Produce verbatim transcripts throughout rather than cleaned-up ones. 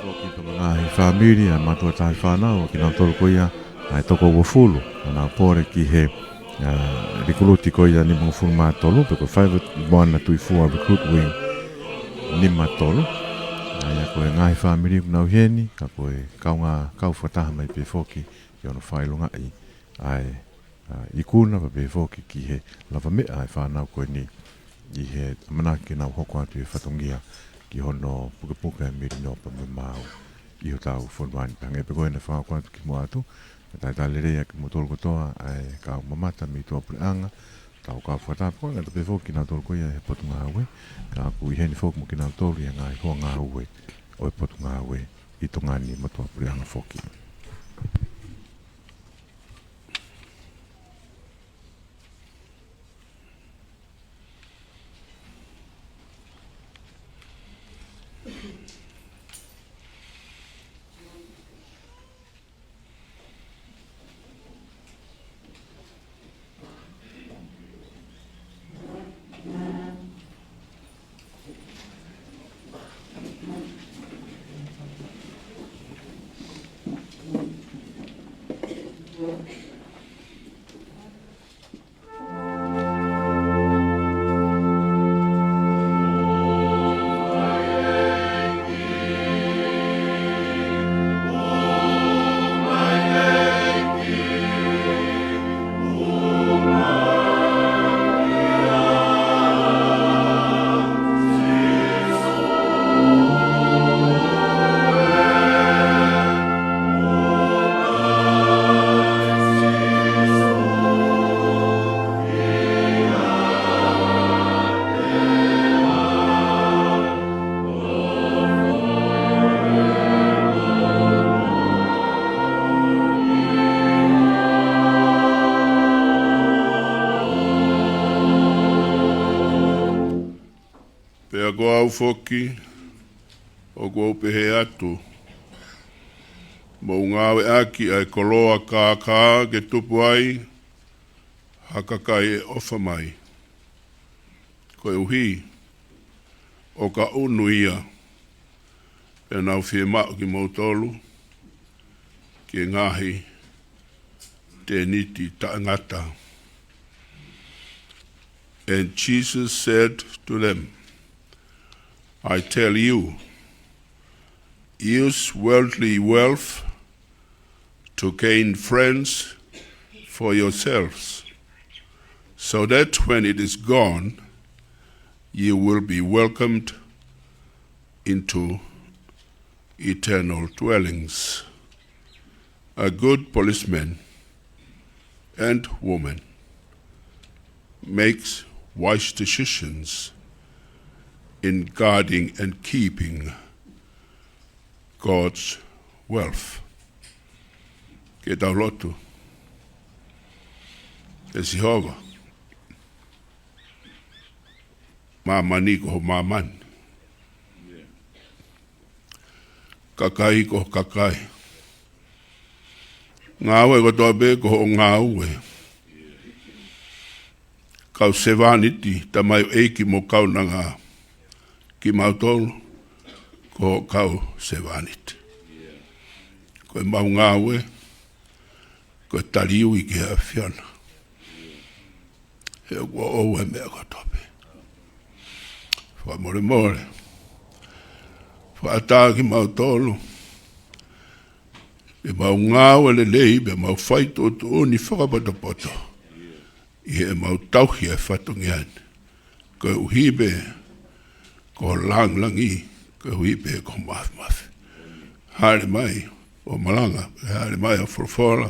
Ko ki ka ngaahi fāmili, ʻa e mātuʻa taha fānau, ʻa kinautolu ko ia, ʻa e toko uofulu, ʻa nau pole ki he, ʻa, likuluti ko ia nimangofulu mā tolu, pe ko e Faiva Moana Tuʻifua Recruit Wing nima tolu. ʻA ia ko e ngaahi fāmili ʻoku nau ʻi heni, ka ko e kaungā kau fakataha mai pē foki, ʻi hono fakaʻilongaʻi, ʻa e ʻa, ikuna pea pehē foki ki he lavameʻa ʻa e fānau ko eni ʻi he ʻamanaki ke nau hoko atu ʻi he fatongia ki hono pukepuke ʻa e melino pea mo e maau ʻi hotau fonua ni. Pea hangē pē ko ē naʻe fakahoko atu kimuʻa atu, ʻa e talitali lelei ʻa kimoutolu kotoa ʻa e kau mamata mei tuʻapuleʻanga, tau kau fakataha pē ko ē ngata pē foki kinautolu ko ia he potungāue, ka ʻoku ʻi heni foki mo kinautolu ʻi he ngaahi hoa ngāue ʻo e potungāue ʻi Tonga ni mo tuʻapuleʻanga foki. Pea ko au foki, ʻoku ou pehē atu, mou ngāueʻaki ʻa e koloa kākā ke tupu ai ha kakai ʻe ʻofa mai. Koeʻuhi, ʻo ka ʻunu ia, pea nau fiemaʻu kimoutolu ki he ngaahi tēniti taʻengata. And Jesus said to them, I tell you, use worldly wealth to gain friends for yourselves, so that when it is gone, you will be welcomed into eternal dwellings. A good policeman and woman makes wise decisions in guarding and keeping God's wealth. Ke tau lotu. ʻE Sihova, māmani ko ho māmani. Kakai ko ho kakai. Ngāue kotoa pē ko hoʻo ngāue. Kau sevāniti, tamaioʻeiki mo kaunanga, kimautolu ko hoʻo kau sevāniti. Ko ʻemau ngāue, ko e taliui ki he ʻAfiona. He ʻoku ʻoʻou ʻa e meʻa kotoa pē. Fakamolemole. Fakaʻatā kimautolu ʻi heʻemau ngāue lelei pea mau fai tuʻutuʻuni fakapotopoto ʻi heʻemau tauhi e fatongia ni, koeʻuhi pē ko e lāngilangi, koeʻuhi pē ko e māfimafi. Hāʻele mai hoʻo malanga, hāʻele mai hoʻo folofola,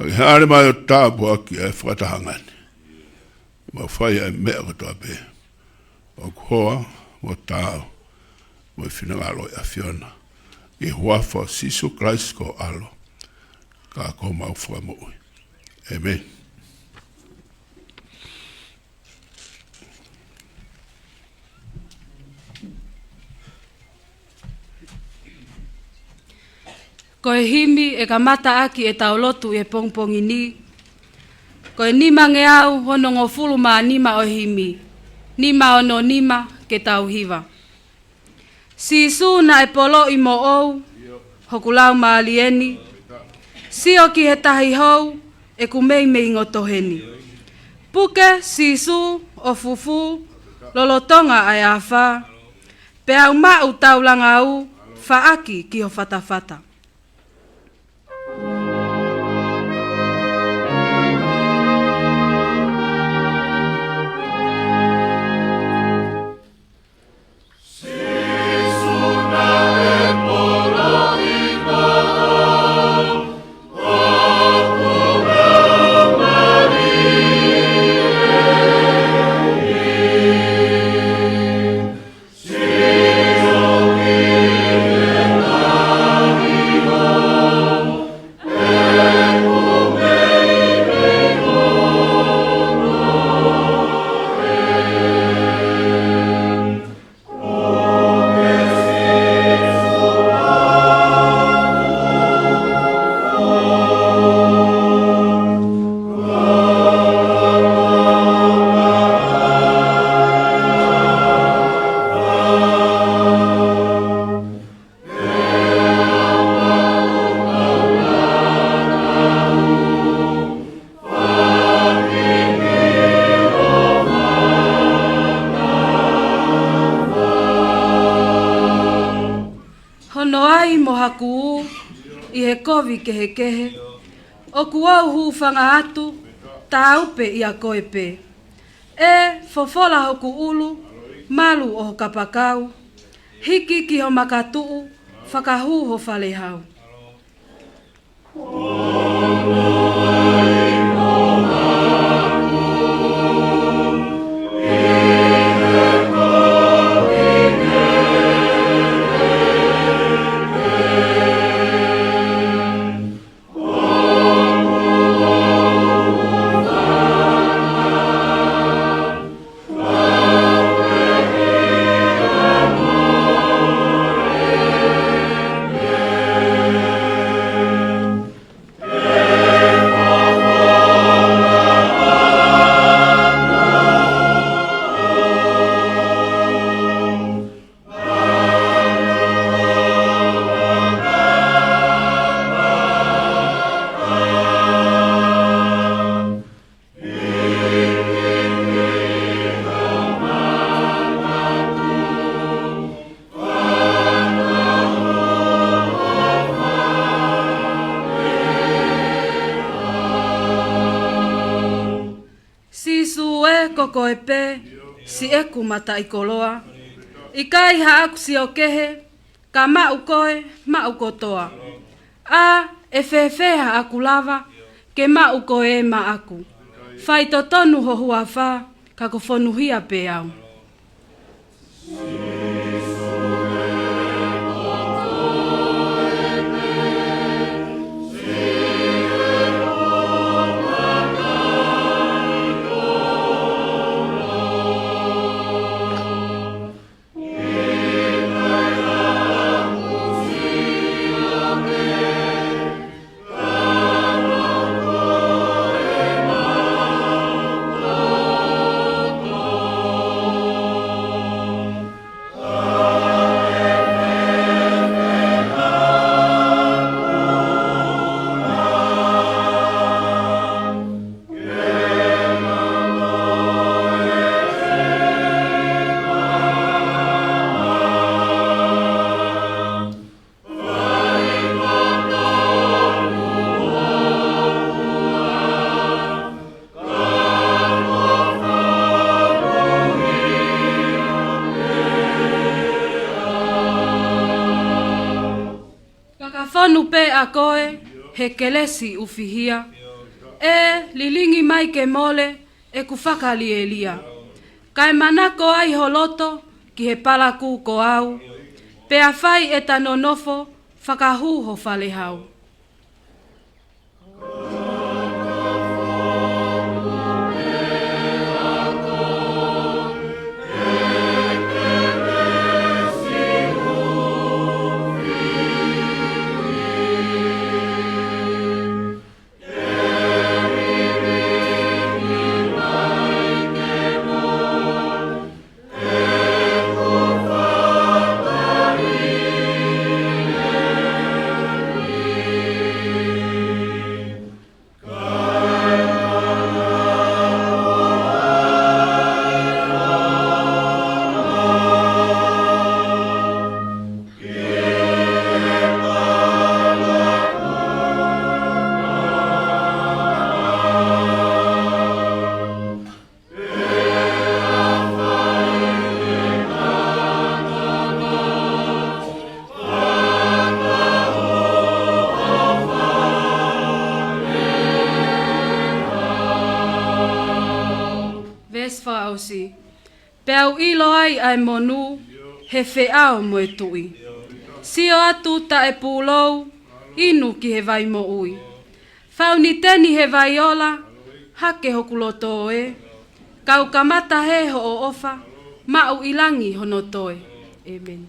hāʻele mai ʻo tāpuakiʻi e fakatahaʻanga ni. Mau fai ʻa e meʻa kotoa pē ʻoku hoa mo taau mo e finangalo ʻo e ʻAfiona, ʻi he huafa ʻo Sīsū Kalaisi ko ho ʻAlo, ka ko homau Fakamoʻui. ʻĒmeni. Ko e himi ʻe kamata ʻaki ʻetau lotu ʻi he pongipongi ni, ko e nimangeau onongofulu mā nima ʻo e himi, nima ono nima, ke tau hiva. Sīsū naʻe poloʻi moʻou, hoku laumālie ni, sio ki he Tahi Hou, ʻeku meimei ngoto heni. Puke Sīsū ʻo fufū, lolotonga ʻa e afā, pea u maʻu taulanga ʻo faʻaki ki ho fatafata. Hono ai mo haku ū ʻi he kovi kehekehe, ʻoku ou hūfanga atu, tāupe ʻia koe pē. ʻE fofola hoku ʻulu, malu ʻo ho kapakau, hiki ki ho makatuʻu, fakahū ho falehau. Sīsū ē, ko koe pē, siʻeku mataʻikoloa. ʻIkai haʻaku sio kehe, ka maʻu koe, maʻu kotoa. ʻA, ʻe fēfē haʻaku lava ke maʻu koe maʻaku? Faitotonu ho huafa, ka ko fonuhia pē au. Pē ʻa koe, he kelesi ʻufihia. ʻE lilingi mai ke mole ʻeku fakalielia. Kae manako ai ho loto ki he palakū ko au. Pea fai ʻeta nonofo fakahū ho falehau. Veesi fakaʻosi. Pea u ʻilo ai ʻa e monū, he feʻao mo e tuʻi. Sio atu taʻepūlou, inu ki he vai moʻui. Fauniteni he vai ola, hake hoku loto ē. Kau kamata hē hoʻo ʻofa, maʻu ʻi langi hono toe. ʻĒmeni.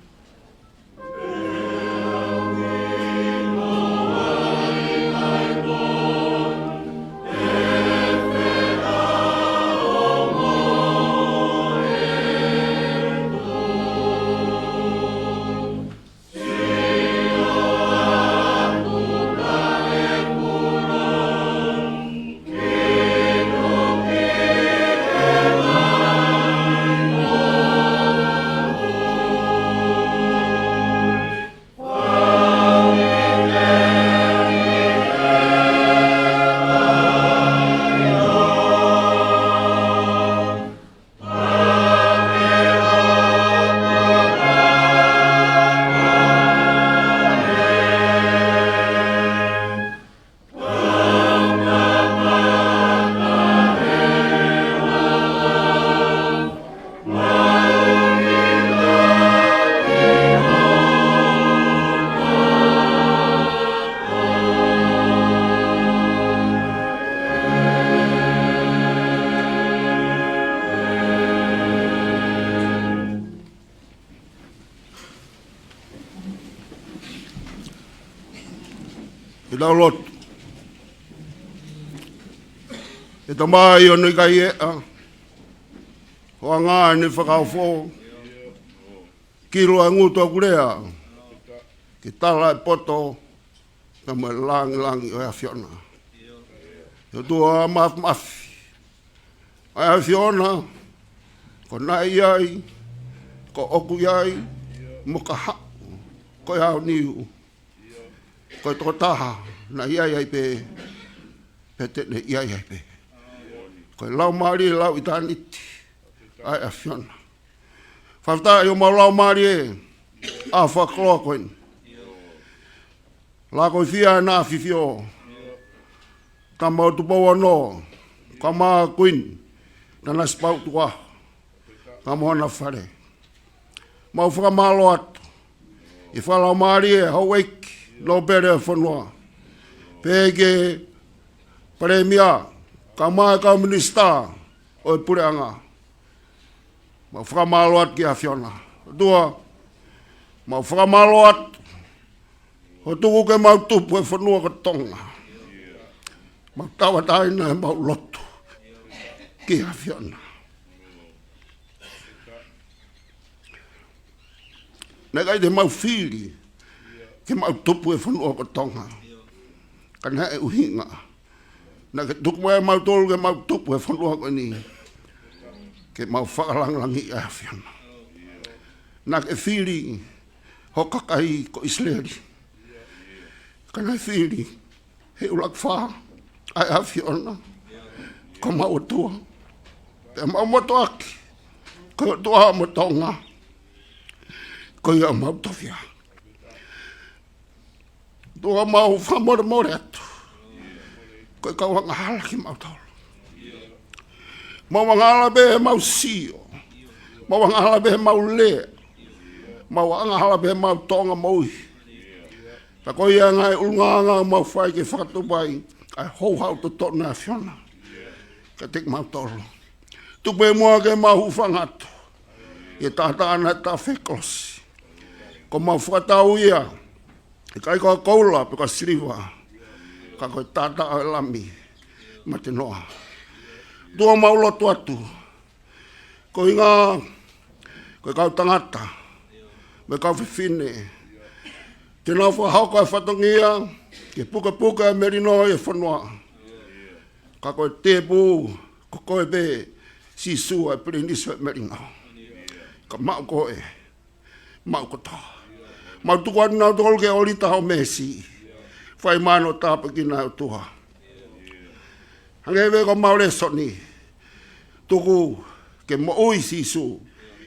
Ke tau lotu. ʻE Tamai, ʻoku ʻikai ʻeʻa ho anga ʻene fakaofo ki loa ngutu ʻoku lea, ke tala e poto, ka mo e langilangi ʻo e ʻAfiona. ʻE ʻOtua Māfimafi, ʻa e ʻAfiona, ko naʻe ʻi ai, ko ʻoku ʻi ai, mo ka haʻu, ko e aoniu, ko e tokotaha naʻe ʻi ai ai pē, pea te ne ʻi ai ai pē. Ko e Laumālie Lauʻitāniti ʻa e ʻAfiona. Fakafetaʻi ʻo mau laumālie ʻa e fakakoloa ko eni. Lā ko e fia ʻa e ʻAfifio, ka mau Tupou ono, ka mau Kuini, Nanasipauʻu Tukuʻaho, ka mo hona fale. Mau fakamālō atu ʻi he fakalaumālie ʻa e houʻeiki nōpele ʻo e fonua, pehē ki he Palēmia, ka mo e kau minisitā ʻo e puleʻanga. Mau fakamālō atu ki he ʻAfiona. ʻOtua, mau fakamālō atu hoʻo tuku ke mau tupu e fonua ko Tonga. Mau tauʻatāina ʻemau lotu ki he ʻAfiona. Naʻe ʻikai te mau fili ke mau tupu e fonua ko Tonga. Ka naʻe ʻuhinga naʻa ke tuku mai mautolu ke mau tupu e fonua ko eni, ke mau fakalangilangiʻi ʻa e ʻAfiona. Naʻa ke fili ho kakai ko ʻIsileli, ka naʻe fili he ʻuluaki fā ʻa e ʻAfiona ko homau ʻOtua. Pea mau motuʻaki ko e ʻOtua mo Tonga, ko ia homau tofiʻa. ʻOtua, mau fakamolemole atu. Ko e kau angahala kimautolu. Mau angahala pē mau sio. Mau angahala pē mau lea. Mau angahala pē mau toʻonga moʻui. Ka ko ia ngaahi ʻulungaanga mau fai ke fakatupu ai ʻa e houhau totonu ʻa e ʻAfiona kiate kimautolu. Tuku pē muʻa ke mau hūfanga atu ʻi he taʻataʻa naʻe tafe he kolosi. Ko mau fakatau ia, ʻikai ko e koula pe ko e siliva, ka ko e taʻataʻa ʻo e Lami mate noa. ʻOtua, mau lotu atu, ko e ʻuhinga ko e kau tangata mo e kau fefine te nau fakahoko e fatongia ke pukepuke e melino ʻi he fonua. Ka ko e tēpū, ko koe pē Sīsū ʻa e Pilinisi ʻo e melino. Ka maʻu koe, maʻu kotoa. Mau tuku atu nautolu ki he ʻōlita ʻo e meesi. Fai mai hoʻo tāpuekina, ʻOtua. Hangē pē ko homau lēsoni, tuku ke moʻui Sīsū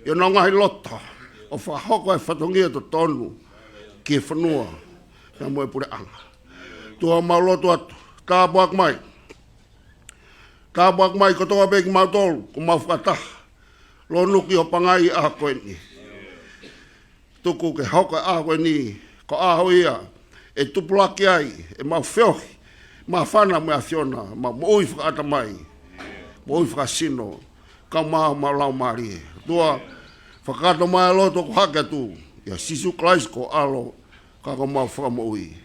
ʻi honau ngaahi loto ʻo fakahoko e fatongia totonu ki he fonua pea mo e puleʻanga. ʻOtua, mau lotu atu, tāpuaki mai. Tāpuaki mai kotoa pē kimautolu kuo mau fakataha, lōnuki ʻo pangai ʻa e ʻaho ko eni. Tuku ke hoko e ʻaho ko eni ko e ʻaho ia ʻe tupulaki ai ʻemau feohi māfana mo e ʻAfiona, mau moʻui fakaʻatamai, moʻui fakasino, kae ʻumaʻā homau laumālie. ʻOtua, fakakakato mai e lotu ʻoku hake atu, ʻia Sīsū Kalaisi ko ho ʻAlo ka ko homau Fakamoʻui.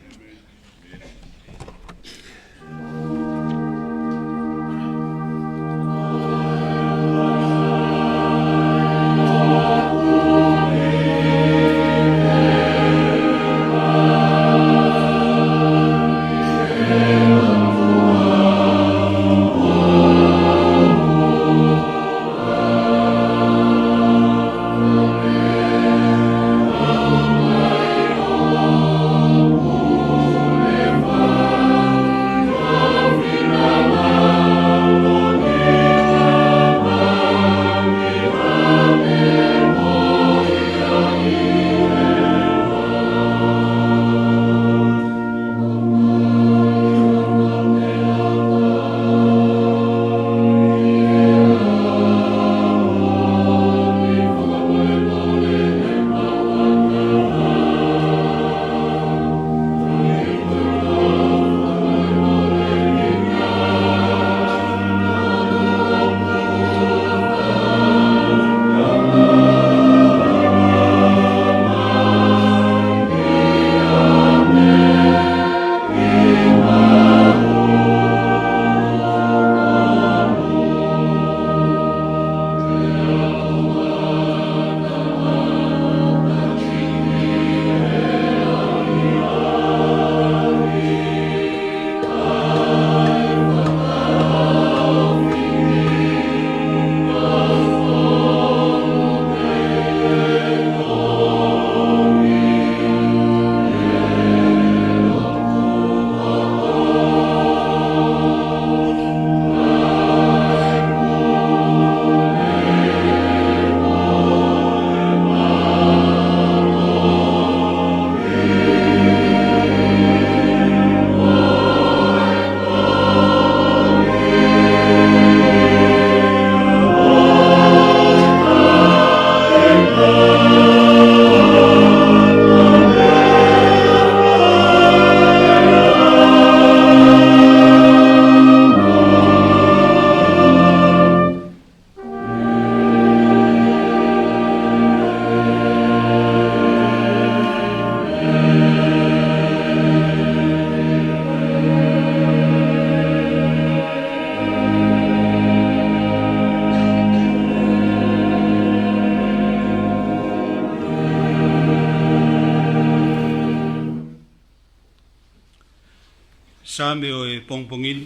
Saame ʻo e pongipongi ni,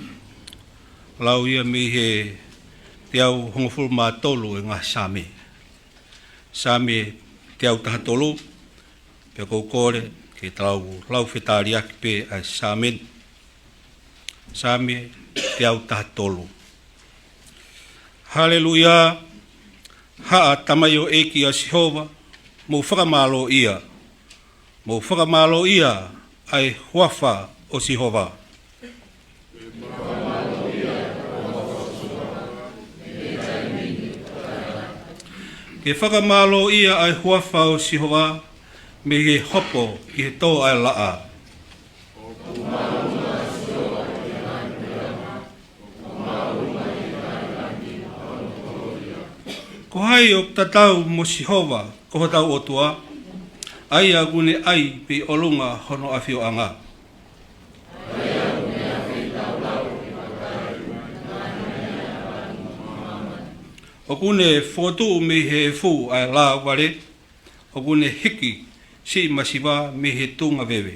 lau ia mei he teau hongofulu mā tolu ʻo e ngaahi Saame. Saame teau taha tolu, pea ʻoku ou kole ke tau lau fetaliaki pē ʻa e Saame ni. Saame teau taha tolu. Haleluia, haʻa tamaioʻeiki ʻa Sihova, mou fakamālōʻia, mou fakamālōʻia ʻa e huafa ʻo Sihova. Ke fakamālōʻia ʻa e huafa ʻo Sihova mei he hopo ki he tō ʻa e laʻā. Ko hai ʻoku tatau mo Sihova ko hotau ʻOtua, ʻa ia ʻoku ne ʻai pē ʻi ʻolunga hono ʻafioʻanga. ʻOku ne fokotuʻu mei he efu ʻa e lāvale, ʻoku ne hiki siʻi masiva mei he tuʻunga veve.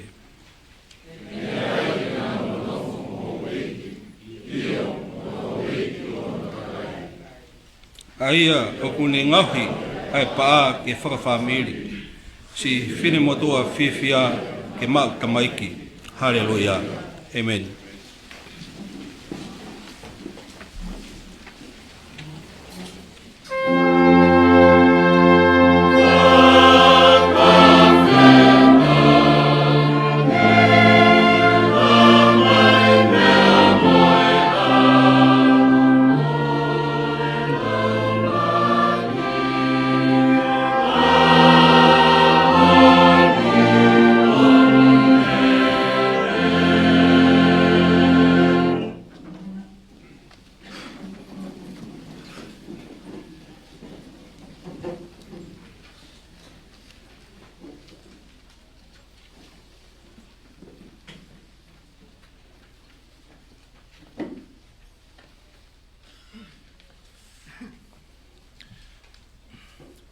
ʻA ia ʻoku ne ngaohi ʻa e paʻa ke fakafāmili, siʻi finemotuʻa fiefia ke maʻu tamaiki. Haleluia. ʻĒmeni.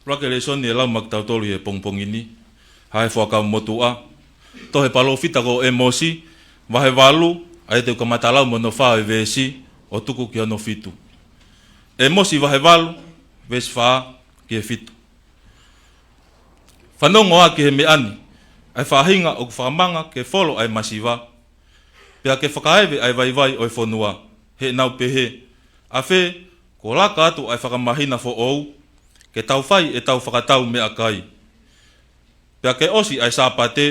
ʻUluaki lēsoni ʻe lau maʻa kitautolu ʻi he pongipongi ni, ʻa e Fuakava Motuʻa, tohi ʻa e palōfita ko ʻĒmosi, vahe valu, ʻa ia te u kamata lau mei hono fā ʻo e veesi, ʻo tuku ki hono fitu. ʻĒmosi vahe valu, veesi fā ki he fitu. Fanongo ā ki he meʻa ni, ʻa e faʻahinga ʻoku fakamanga ke folo ʻa e masiva, pea ke fakaeve ʻa e vaivai ʻo e fonua, he ʻenau pehē, ʻAfē, kuo laka atu ʻa e fakamahina foʻou, ke tau fai ʻetau fakatau meʻakai. Pea ke ʻosi ʻa e Sāpate,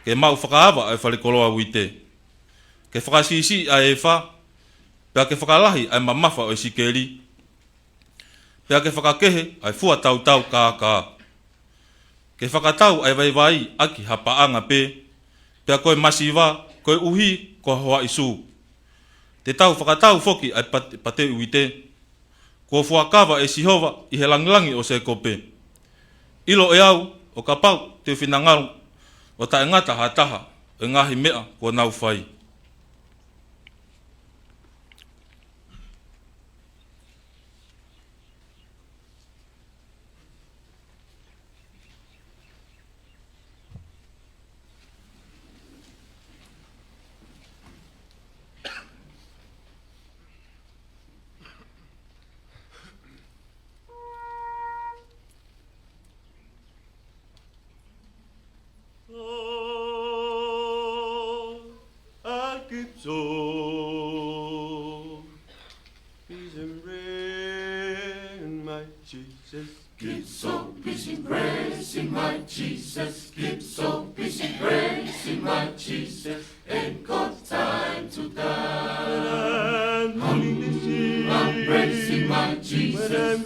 ke maʻu fakaava ʻa e falekoloa uite. Ke fakasiʻisiʻi ʻa e efa, pea ke fakalahi ʻa e mamafa ʻo e sikeli. Pea ke fakakehe ʻa e fua tautau kākā. Ke fakatau ʻa e vaivai ʻaki ha paʻanga pē, pea ko e masiva, koeʻuhi ko ha hoaʻi sū. Te tau fakatau foki ʻa e pat-, pate uite, kuo fuakava ʻe Sihova ʻi he langilangi ʻo Sēkope. ʻIlo ʻe au, ʻo kapau te u finangalo, ʻo taʻengata ha taha ʻo e ngaahi meʻa kuo nau fai. Oh, I keep so busy praising my Jesus. Keep so busy praising my Jesus. Keep so busy praising my Jesus. Ain't got time to die. I'm praising my Jesus. I'm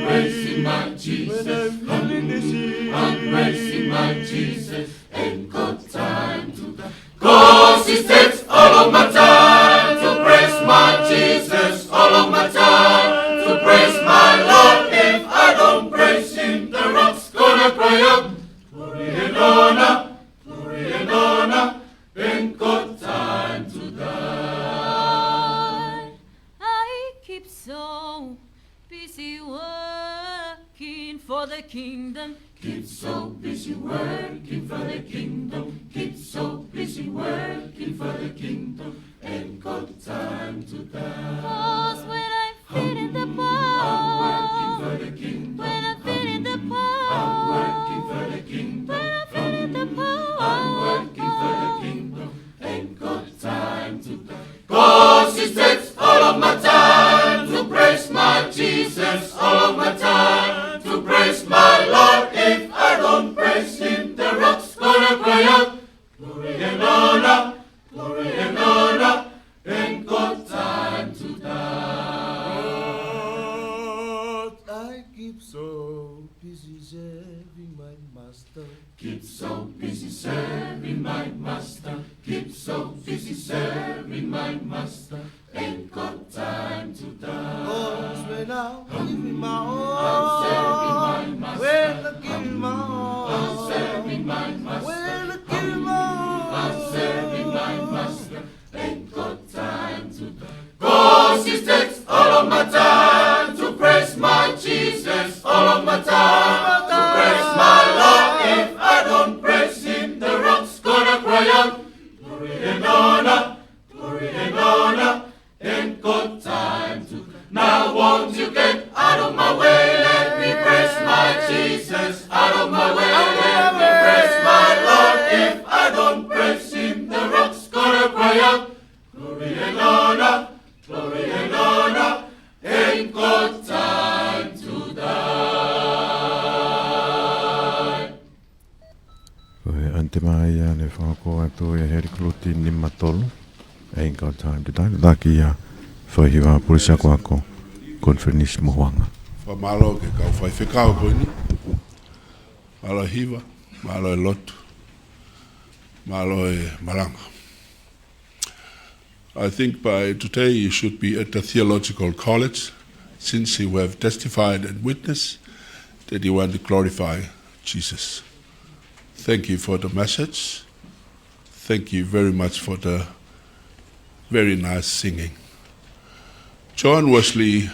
praising my Jesus. I'm praising my Jesus. Ain't got time to die. 'Cause it takes all of my time to praise my Jesus, all of my time to praise my Lord. If I don't praise him, the rock's gonna cry out, "Glory and honor, glory and honor, ain't got time to die." I keep so busy working for the kingdom. Keep so busy working for the kingdom. Keep so busy working for the kingdom. Ain't got time to die. 'Cause when I'm feeling the power, I'm working for the kingdom. When I'm feeling the power, I'm working for the kingdom. When I'm feeling the power, I'm working for the kingdom. Ain't got time to die. 'Cause it takes all of my time to praise my Jesus, all of my time to praise my Lord. If I don't praise him, the rock's gonna cry out, Busy serving my master. Keep so busy serving my master. Keep so busy serving my master. Ain't got time to die. Always when I give him my all. I'm serving my master. When I give him my all. I'm serving my master. When I give him my all. I'm serving my master. Ain't got time to die. 'Cause it takes all of my time to praise my Jesus. All of my time to praise my Lord. If I don't praise him, the rock's gonna cry out. Glory and honor, glory and honor, ain't got time to. Now won't you get out of my way? Let me praise my Jesus. Out of my way, let me praise my Lord. If I don't praise him, the rock's gonna cry out. Glory and honor, glory and honor, ain't got time to die. Ko e antema ia naʻe fakahoko atu ʻe Heli Kuluti nima tolu, Ain't Got Time to Die, taki ʻa e faihiva pule siakoako, Konifelenisi Mohuanga. Fakamālō ki he kau faifekau ko eni. Mālō e hiva, mālō e lotu, mālō e malanga. I think by today you should be at the theological college, since you have testified and witnessed that you want to glorify Jesus. Thank you for the message. Thank you very much for the very nice singing. John Wesley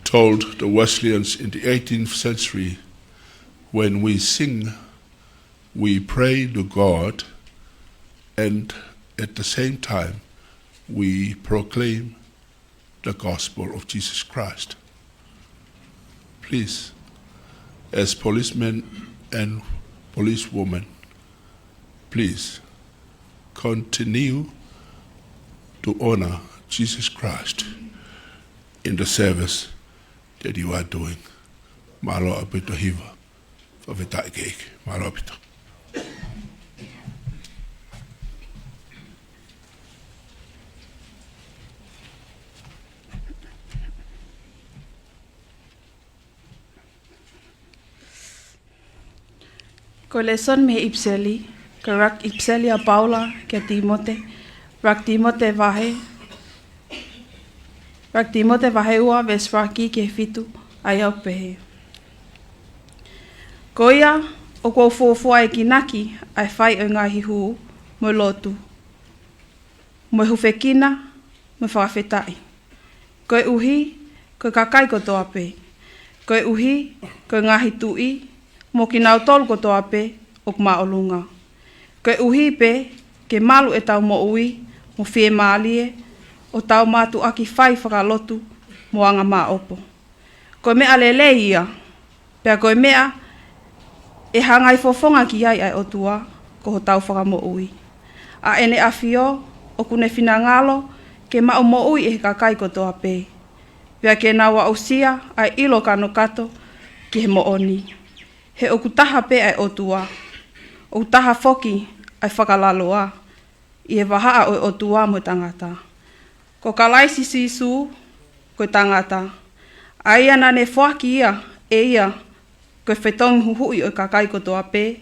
told the Wesleyans in the eighteenth century, "When we sing, we pray to God, and at the same time, we proclaim the gospel of Jesus Christ." Please, as policemen and policewomen, please continue to honor Jesus Christ in the service that you are doing. Mālō ʻaupito hiva. Fakafetaʻi ki he ʻEiki. Mālō ʻaupito. Ko e lēsoni mei he ʻIpiseli, ko e ʻuluaki ʻipiseli ʻa Paula kia Tīmote, ʻuluaki Tīmote vahe, ʻuluaki Tīmote vahe ua veesi ʻuluaki ki he fitu, ʻa ia ʻoku pehē: Ko ia, ʻoku ou fuofua ʻekinaki ʻa e fai ʻo e ngaahi hū, mo e lotu, mo e hūfekina, mo e fakafetaʻi, koeʻuhi ko e kakai kotoa pē, koeʻuhi ko e ngaahi tuʻi, mo kinautolu kotoa pē ʻoku māʻolunga, koeʻuhi pē ke malu ʻetau moʻui mo fiemālie, ʻo tau mātuʻaki fai fakalotu mo angamāʻopo. Ko e meʻa lelei ia, pea ko e meʻa ʻe hangaifofonga ki ai ʻa e ʻOtua, ko hotau fakamoʻui. ʻA ʻEne ʻAfio ʻoku ne finangalo ke maʻu moʻui ʻe he kakai kotoa pē, pea ke nau aʻusia ʻa e ʻilo kanokato ki he moʻoni. He ʻoku taha pē ʻa e ʻOtua, ʻoku taha foki ʻa e fakalaloa ʻi he vahaʻa ʻo e ʻOtua mo e tangata. Ko Kalaisi Sīsū ko e tangata, ʻa ia naʻa ne foaki ia ʻe ia ko e fetongi huhuʻi ʻo e kakai kotoa pē,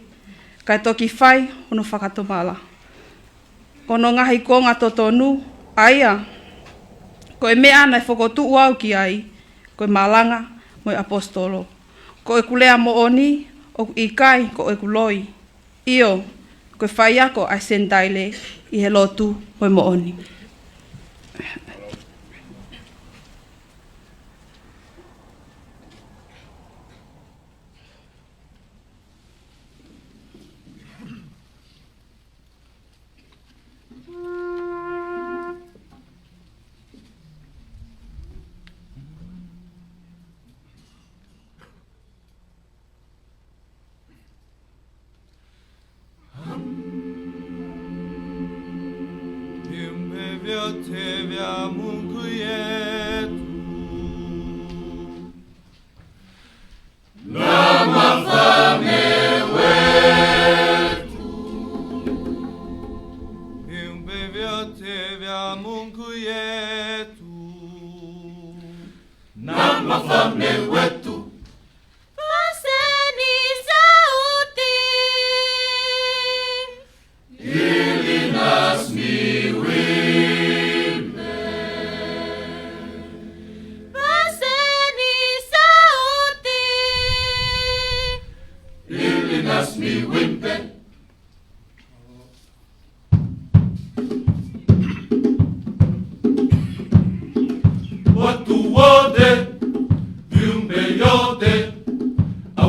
kae toki fai hono fakatomala. Ko hono ngaahi kuonga totonu, ʻa ia ko e meʻa naʻe fokotuʻu au ki ai, ko e malanga mo e ʻaposetolo. Ko ʻeku lea moʻoni ʻoku ʻikai ko ʻeku loi, ʻio, ko e faiako ʻa e Senitaile ʻi he lotu mo e moʻoni.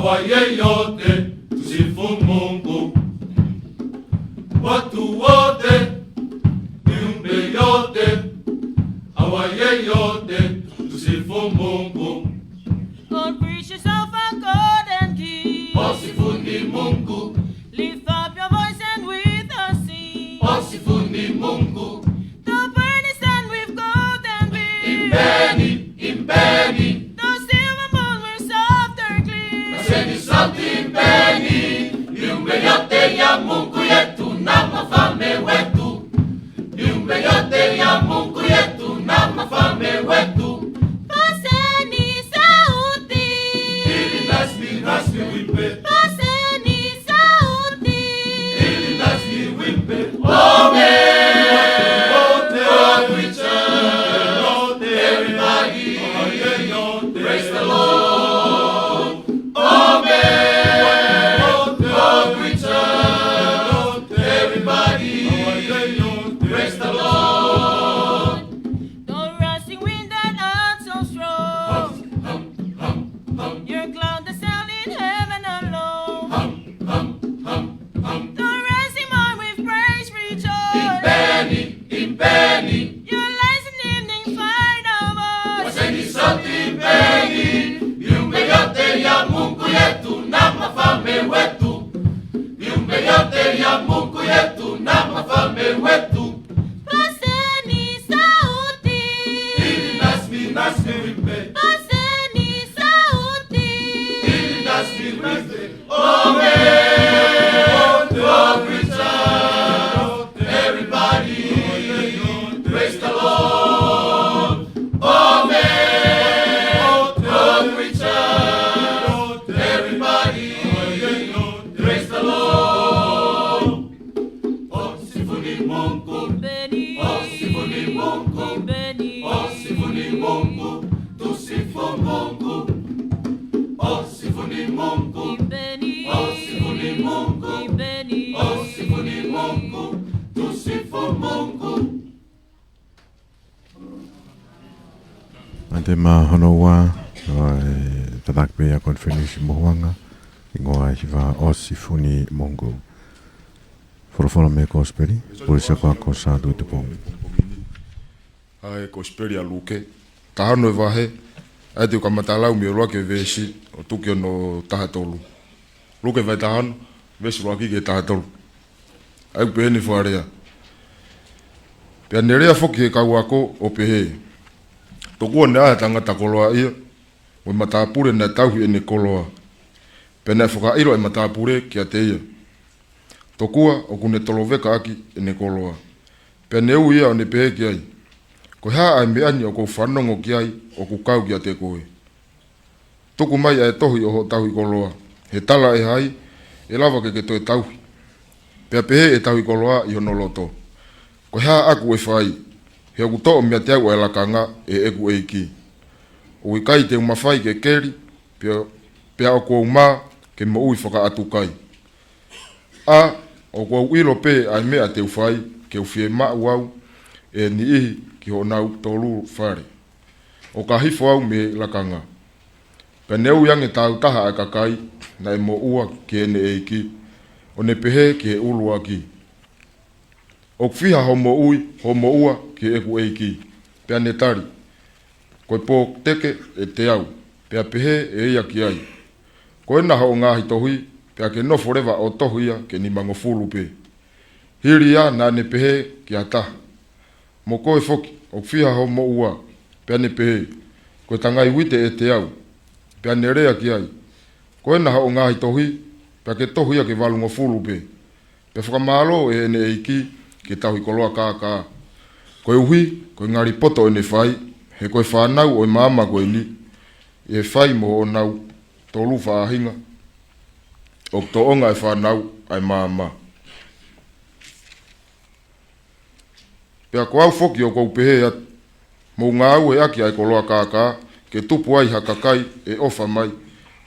Hawaii ʻote, Tusifomongo. Watu ʻote, Niume ʻote, Hawaii ʻote, Tusifomongo. All creatures of our God and King, ʻOsi Funimongo. Lift up your voice and with us sing, ʻOsi Funimongo. The burning sun with golden beam, ʻImpeni, ʻImpeni. The silver moon will softly gleam. Paseni Santi ʻImpeni, Niume ʻote ia Mongo ʻi ʻEtu, Nama Fame Wetu. Niume ʻote ia Mongo ʻi ʻEtu, Nama Fame Wetu. Paseni Santi. Ili Nasmi, Nasmi Wimpe. Paseni Santi. Ili Nasmi Wimpe. Amen. Everybody, praise the Lord. Amen. Everybody, praise the Lord. The rushing wind that earth so strong. Your cloud that sail in heaven alone. The rising morn with praise rejoice. ʻImpeni, ʻImpeni. Your lights in evening find our voice. Paseni Santi ʻImpeni, Niume ʻote ia Mongo ʻi ʻEtu, Nama Fame Wetu. Niume ʻote ia Mongo ʻi ʻEtu, Nama Fame Wetu. Paseni Santi. Ili Nasmi, Nasmi Wimpe. Paseni Santi. Ili Nasmi Wimpe. Amen. Glory to God. Everybody, praise the Lord. Amen. Glory to God. Everybody, praise the Lord. ʻOsi Funimongo. ʻImpeni. ʻOsi Funimongo. ʻImpeni. ʻOsi Funimongo. Tusifomongo. ʻOsi Funimongo. ʻImpeni. ʻOsi Funimongo. ʻImpeni. ʻOsi Funimongo. Tusifomongo. Ante ma hono ua, ʻo e tataki pē ia Konifelenisi Mohuʻanga, ʻi he ngaahi hiva ʻOsi Funimongo. Folofola mei he Kosipeli, Pulesi ko Sātu Tupongi. ʻA e Kosipeli ʻa Luke, taha ono e vahe, ʻa ia te u kamata lau mei he ʻuluaki veesi, ʻo tuku ki hono taha tolu. Luke vahe taha ono, veesi ʻuluaki ki he taha tolu. ʻA ia ʻoku pehē ni e fakalea. Pea ne lea foki ki he kau ako, ʻo pehē, Tokua ne ʻi ai ha tangata koloaʻia, mo e matāpule naʻe tauhi ʻene koloa. Pea naʻe fakaʻilo ʻe he matāpule kiate ia, Tokua ʻoku ne toloveka ʻaki ʻene koloa. Pea ne ui ia ʻo ne pehē ki ai, Ko e hā ʻa e meʻa ni ʻoku ou fanongo ki ai ʻoku kau kiate koe? Tuku mai ʻa e tohi ʻo hoʻo tauhi koloa, he tala ʻe hai ʻe lava ke ke toe tauhi. Pea pehē ʻe he tauhi koloa ʻi hono loto, Ko e hā ʻoku ou fai, he ʻoku toʻo meiate au ʻa e lakanga ʻe heʻeku ʻeiki? ʻOku ʻikai te u mafai ke keli, pea, pea ʻoku ou mā ke moʻui fakaʻatukai. ʻA, ʻoku ou ʻilo pē ʻa e meʻa te u fai, ke u fiemaʻu au ʻe he niʻihi ki honau tolu fale, ʻo ka hifo au mei he lakanga. Pea ne ui ange tāutaha ʻa e kakai naʻe moʻua ki heʻene ʻeiki, ʻo ne pehē ki he ʻuluaki, ʻOku fiha hoʻo moʻui, hoʻo moʻua ki heʻeku ʻeiki? Pea ne tali, Ko e pōteke ʻe teau. Pea pehē ʻe ia ki ai, Ko ena hoʻo ngaahi tohi, pea ke nofo leva ʻo tohi ia ke nimangofulu pē. Hili ia naʻa ne pehē ki ha taha, Mo koe foki, ʻoku fiha hoʻo moʻua? Pea ne pehē, Ko e tangai uite ʻe teau. Pea ne lea ki ai, Ko ena hoʻo ngaahi tohi, pea ke tohi ia ke valungofulu pē. Pea fakamālō ʻe heʻene ʻeiki ki he tauhi koloa kākā, koeʻuhi ko e ngali poto ʻene fai, he ko e fānau ʻo e maama ko eni, ʻi he fai mo honau tolu faʻahinga, ʻoku tōʻonga ʻa e fānau ʻa e maama. Pea ko au foki ʻoku ou pehē atu, mou ngāueʻaki ʻa e koloa kākā, ke tupu ai ha kakai ʻe ʻofa mai,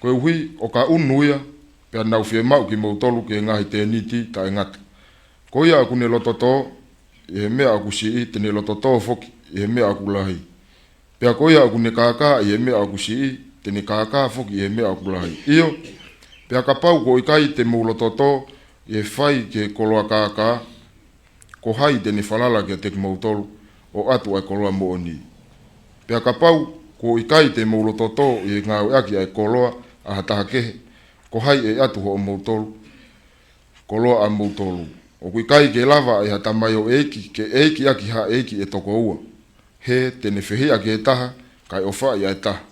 koeʻuhi ʻo ka ʻunu ia, pea nau fiemaʻu kimoutolu ki he ngaahi tēniti taʻengata. Ko ia ʻoku ne lototō ʻi he meʻa ʻoku siʻi, te ne lototō foki ʻi he meʻa ʻoku lahi. Pea ko ia ʻoku ne kākā ʻi he meʻa ʻoku siʻi, te ne kākā foki ʻi he meʻa ʻoku lahi. ʻIo, Pea kapau kuo ʻikai te mou loto tō ʻi he fai ki he koloa kākā, ko hai te ne falala kiate kimoutolu ʻo ʻatu ʻa e koloa moʻoni? Pea kapau kuo ʻikai te mou loto tō ʻi he ngāueʻaki ʻa e koloa ʻa ha taha kehe, ko hai ʻe ʻatu hoʻomoutolu koloa ʻamoutolu? ʻOku ʻikai ke lava ʻe ha tamaioʻeiki ke ʻeiki ʻaki ha ʻeiki ʻe toko ua, he te ne fehiʻa ki he taha kae ʻofaʻi ʻa e taha,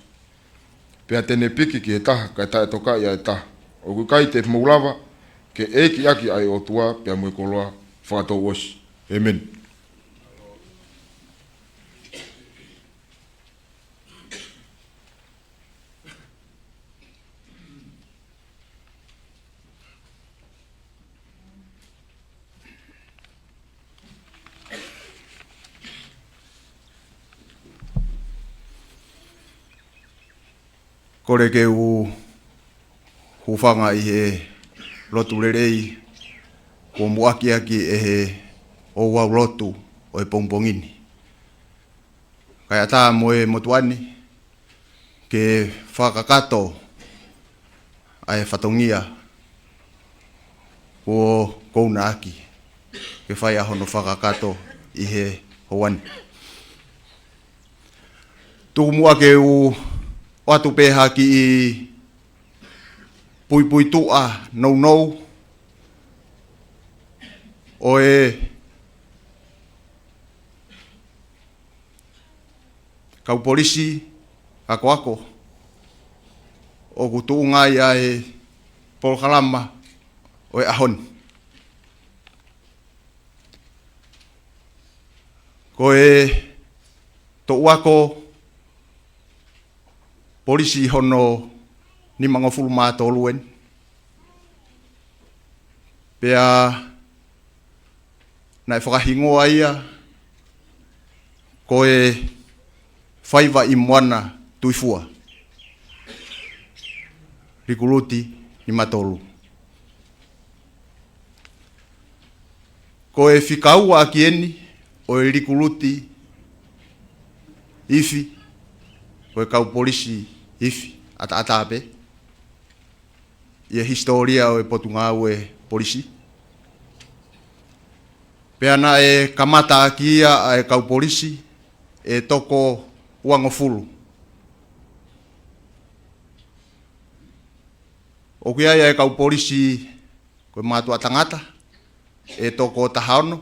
pea te ne piki ki he taha kae taʻetokaʻi ʻa e taha. ʻOku ʻikai te mou lava ke ʻeiki ʻaki ʻa e ʻOtua pea mo e koloa fakatouʻosi. ʻĒmeni. Kole ke u hūfanga ʻi he lotu lelei kuo muʻaki ʻaki ʻe he ouau lotu ʻo e pongipongi ni, kae ʻatā mo e motuʻa ni ke fakakakato ʻa e fatongia kuo kounaʻaki ke fai ʻa hono fakakakato ʻi he houa ni. Tuku muʻa ke u ʻoatu pē ha kiʻi puipuituʻa nounou ʻo e kau polisi akoako ʻoku tuʻunga ai ʻa e polokalama ʻo e ʻaho ni. Ko e toʻu ako polisi hono nimangofulu mā tolu eni. Pea naʻe fakahingoa ia ko e Faiva ʻi Moana Tuifua, likuluti nima tolu. Ko e fika ua ʻaki eni ʻo e likuluti ifi ʻo e kau polisi ifi ʻataʻatā pē ʻi he hisitōlia ʻo e Potungāue Polisi. Pea naʻe kamata ʻaki ia ʻa e kau polisi ʻe toko uangofulu. ʻOku ʻi ai ʻa e kau polisi ko e mātuʻa tangata ʻe toko taha ono,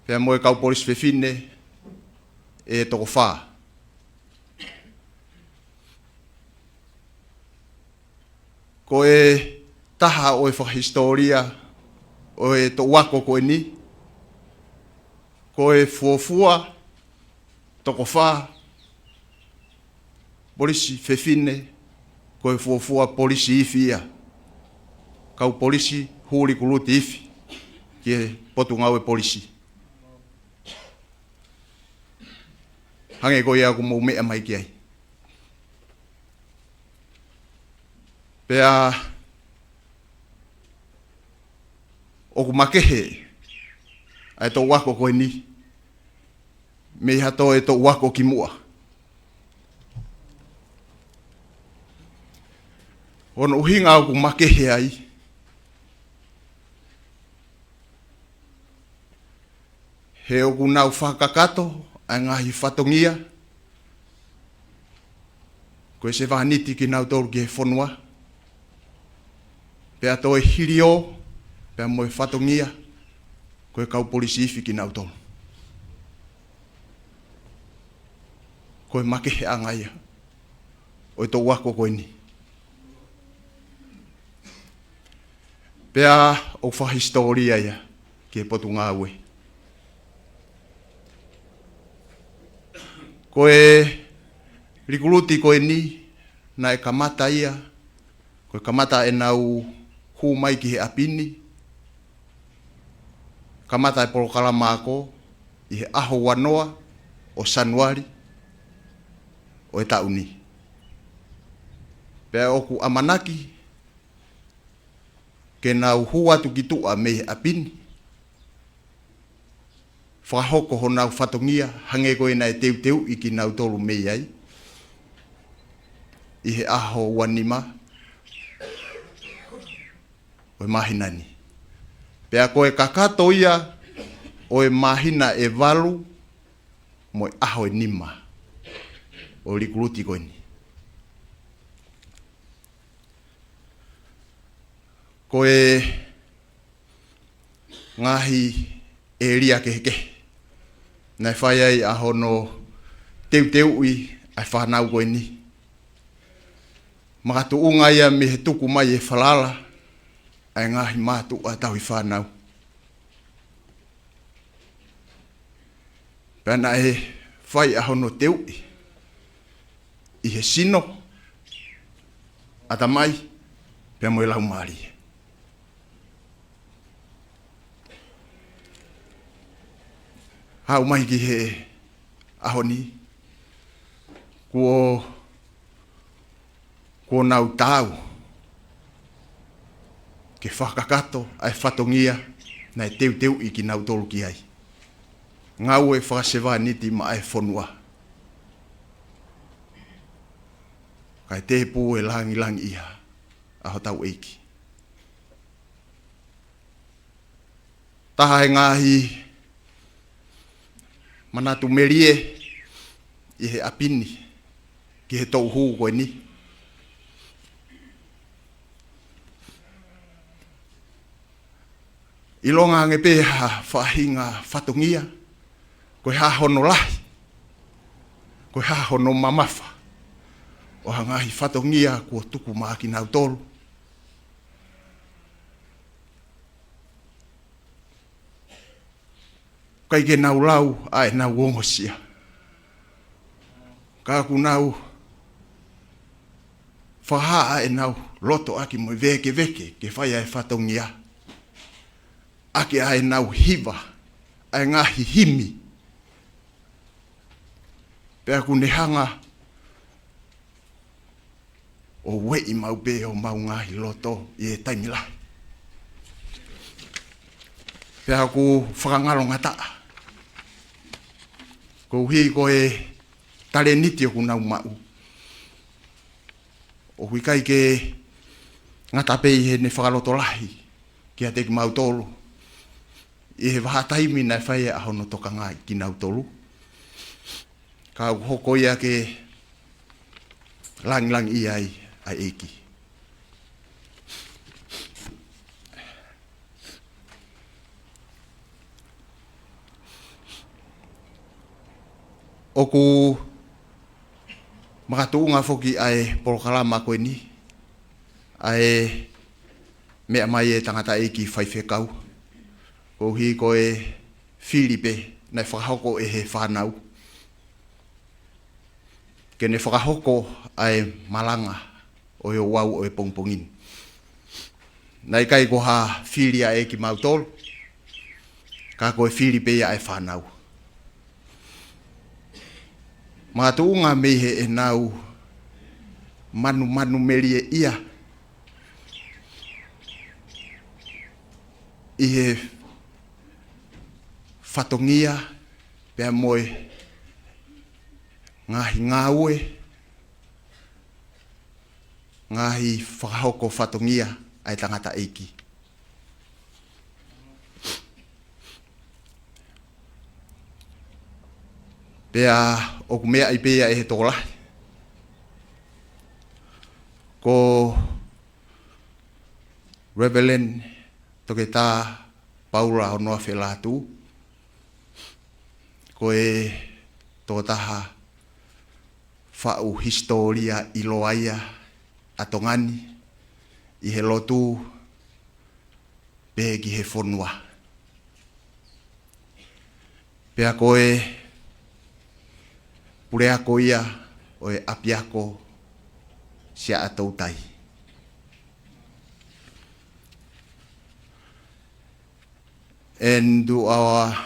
pea mo e kau polisi fefine ʻe toko fā. Ko e taha ʻo e fakahisitōlia ʻo e toʻu ako ko eni, ko e fuofua toko fā polisi fefine, ko e fuofua polisi ifi ia, kau polisi hū likuluti ifi ki he Potungāue Polisi. Hangē ko ia ʻoku mou meʻa mai ki ai. Pea ʻoku makehe ʻa e toʻu ako ko eni mei ha toe toʻu ako kimuʻa. Hono ʻuhinga ʻoku makehe ai, he ʻoku nau fakakakato ʻa e ngaahi fatongia ko e sevāniti kinautolu ki he fonua, pea toe hiliō pea mo e fatongia ko e kau polisi ifi kinautolu. Ko e makeheʻanga ia ʻo e toʻu ako ko eni. Pea ʻoku fakahisitōlia ia ki he Potungāue. Ko e likuluti ko eni naʻe kamata ia, ko e kamata ʻenau hū mai ki he ʻapi ni, kamata e polokalama ako ʻi he ʻaho uanoa ʻo Sānuali ʻo e taʻu ni. Pea ʻoku ʻamanaki ke nau hū atu ki tuʻa mei he ʻapi ni, fakahoko honau fatongia hangē ko ia naʻe teuteuʻi kinautolu mei ai ʻi he ʻaho ua nima, ʻo e māhina ni. Pea ko e kakato ia ʻo e māhina ʻe valu mo e ʻaho ʻe nima ʻo e likuluti ko eni. Ko e ngaahi ʻēlia kehekehe naʻe fai ai ʻa hono teuteuʻi ʻa e fānau ko eni. Makatuʻunga ia mei he tuku mai e falala ʻa e ngaahi mātuʻa tauhi fānau. Pea naʻe fai ʻa hono teuʻi ʻi he sino, ʻatamai, pea mo e laumālie. Haʻu mai ki he ʻaho ni, kuo, kuo nau taau ke fakakakato ʻa e fatongia naʻe teuteuʻi kinautolu ki ai. Ngāue fakasevāniti maʻa e fonua. Kae tēpū e lāngilangiʻia ʻa hotau ʻEiki. Taha e ngaahi manatu melie ʻi he ʻapi ni ki he toʻu hū ko eni. ʻIlonga ange pē ha faʻahinga fatongia, ko e hā hono lahi, ko e hā hono mamafa ʻo ha ngaahi fatongia kuo tuku maʻa kinautolu, ʻikai ke nau lau ʻa ʻenau ongosia, ka ʻoku nau fakahā ʻa ʻenau loto ʻaki mo e vēkeveke ke fai ʻa e fatongia, ʻaki ʻa ʻenau hiva ʻa e ngaahi himi. Pea ʻoku ne hanga ʻo ueʻi maʻu pē homau ngaahi loto ʻi he taimi lahi. Pea ʻoku fakangalongataʻa koeʻuhi ko e talēniti ʻoku nau maʻu. ʻOku ʻikai ke ngata pē ʻi heʻene fakalotolahi kiate kimautolu ʻi he vahaʻa taimi naʻe fai ai ʻa hono tokangaʻi kinautolu, ka ʻoku hoko ia ke lāngilangiʻia ai ʻa e ʻEiki. ʻOku makatuʻunga foki ʻa e polokalama ko eni, ʻa e meʻa mai e tangataʻeiki faifekau, koeʻuhi ko e fili pē naʻe fakahoko ʻe he fānau ke ne fakahoko ʻa e malanga ʻo e ouau ʻo e pongipongi ni. Naʻe ʻikai ko ha fili ia ʻe kimautolu, ka ko e fili pē ia ʻa e fānau. Makatuʻunga mei heʻenau manumanu melie ia ʻi he fatongia pea mo e ngaahi ngāue, ngaahi fakahoko fatongia ʻa e tangataʻeiki. Pea ʻoku meaʻi pē ia ʻe he tokolahi, ko Reverend Toketā Paula Honoa Felatu, ko e tokotaha faʻu hisitōlia ʻiloa ia ʻa Tonga ni ʻi he lotu pehē ki he fonua. Pea ko e puleako ia ʻo e ʻapiako Siaʻatoutai. And to our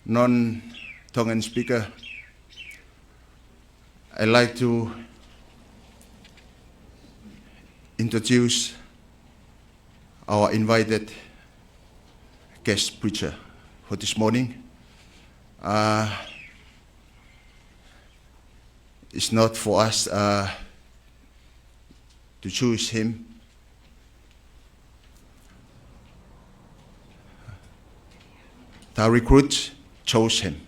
non-Tongan speaker, I'd like to introduce our invited guest preacher for this morning. Uh, it's not for us, uh, to choose him. the recruits chose him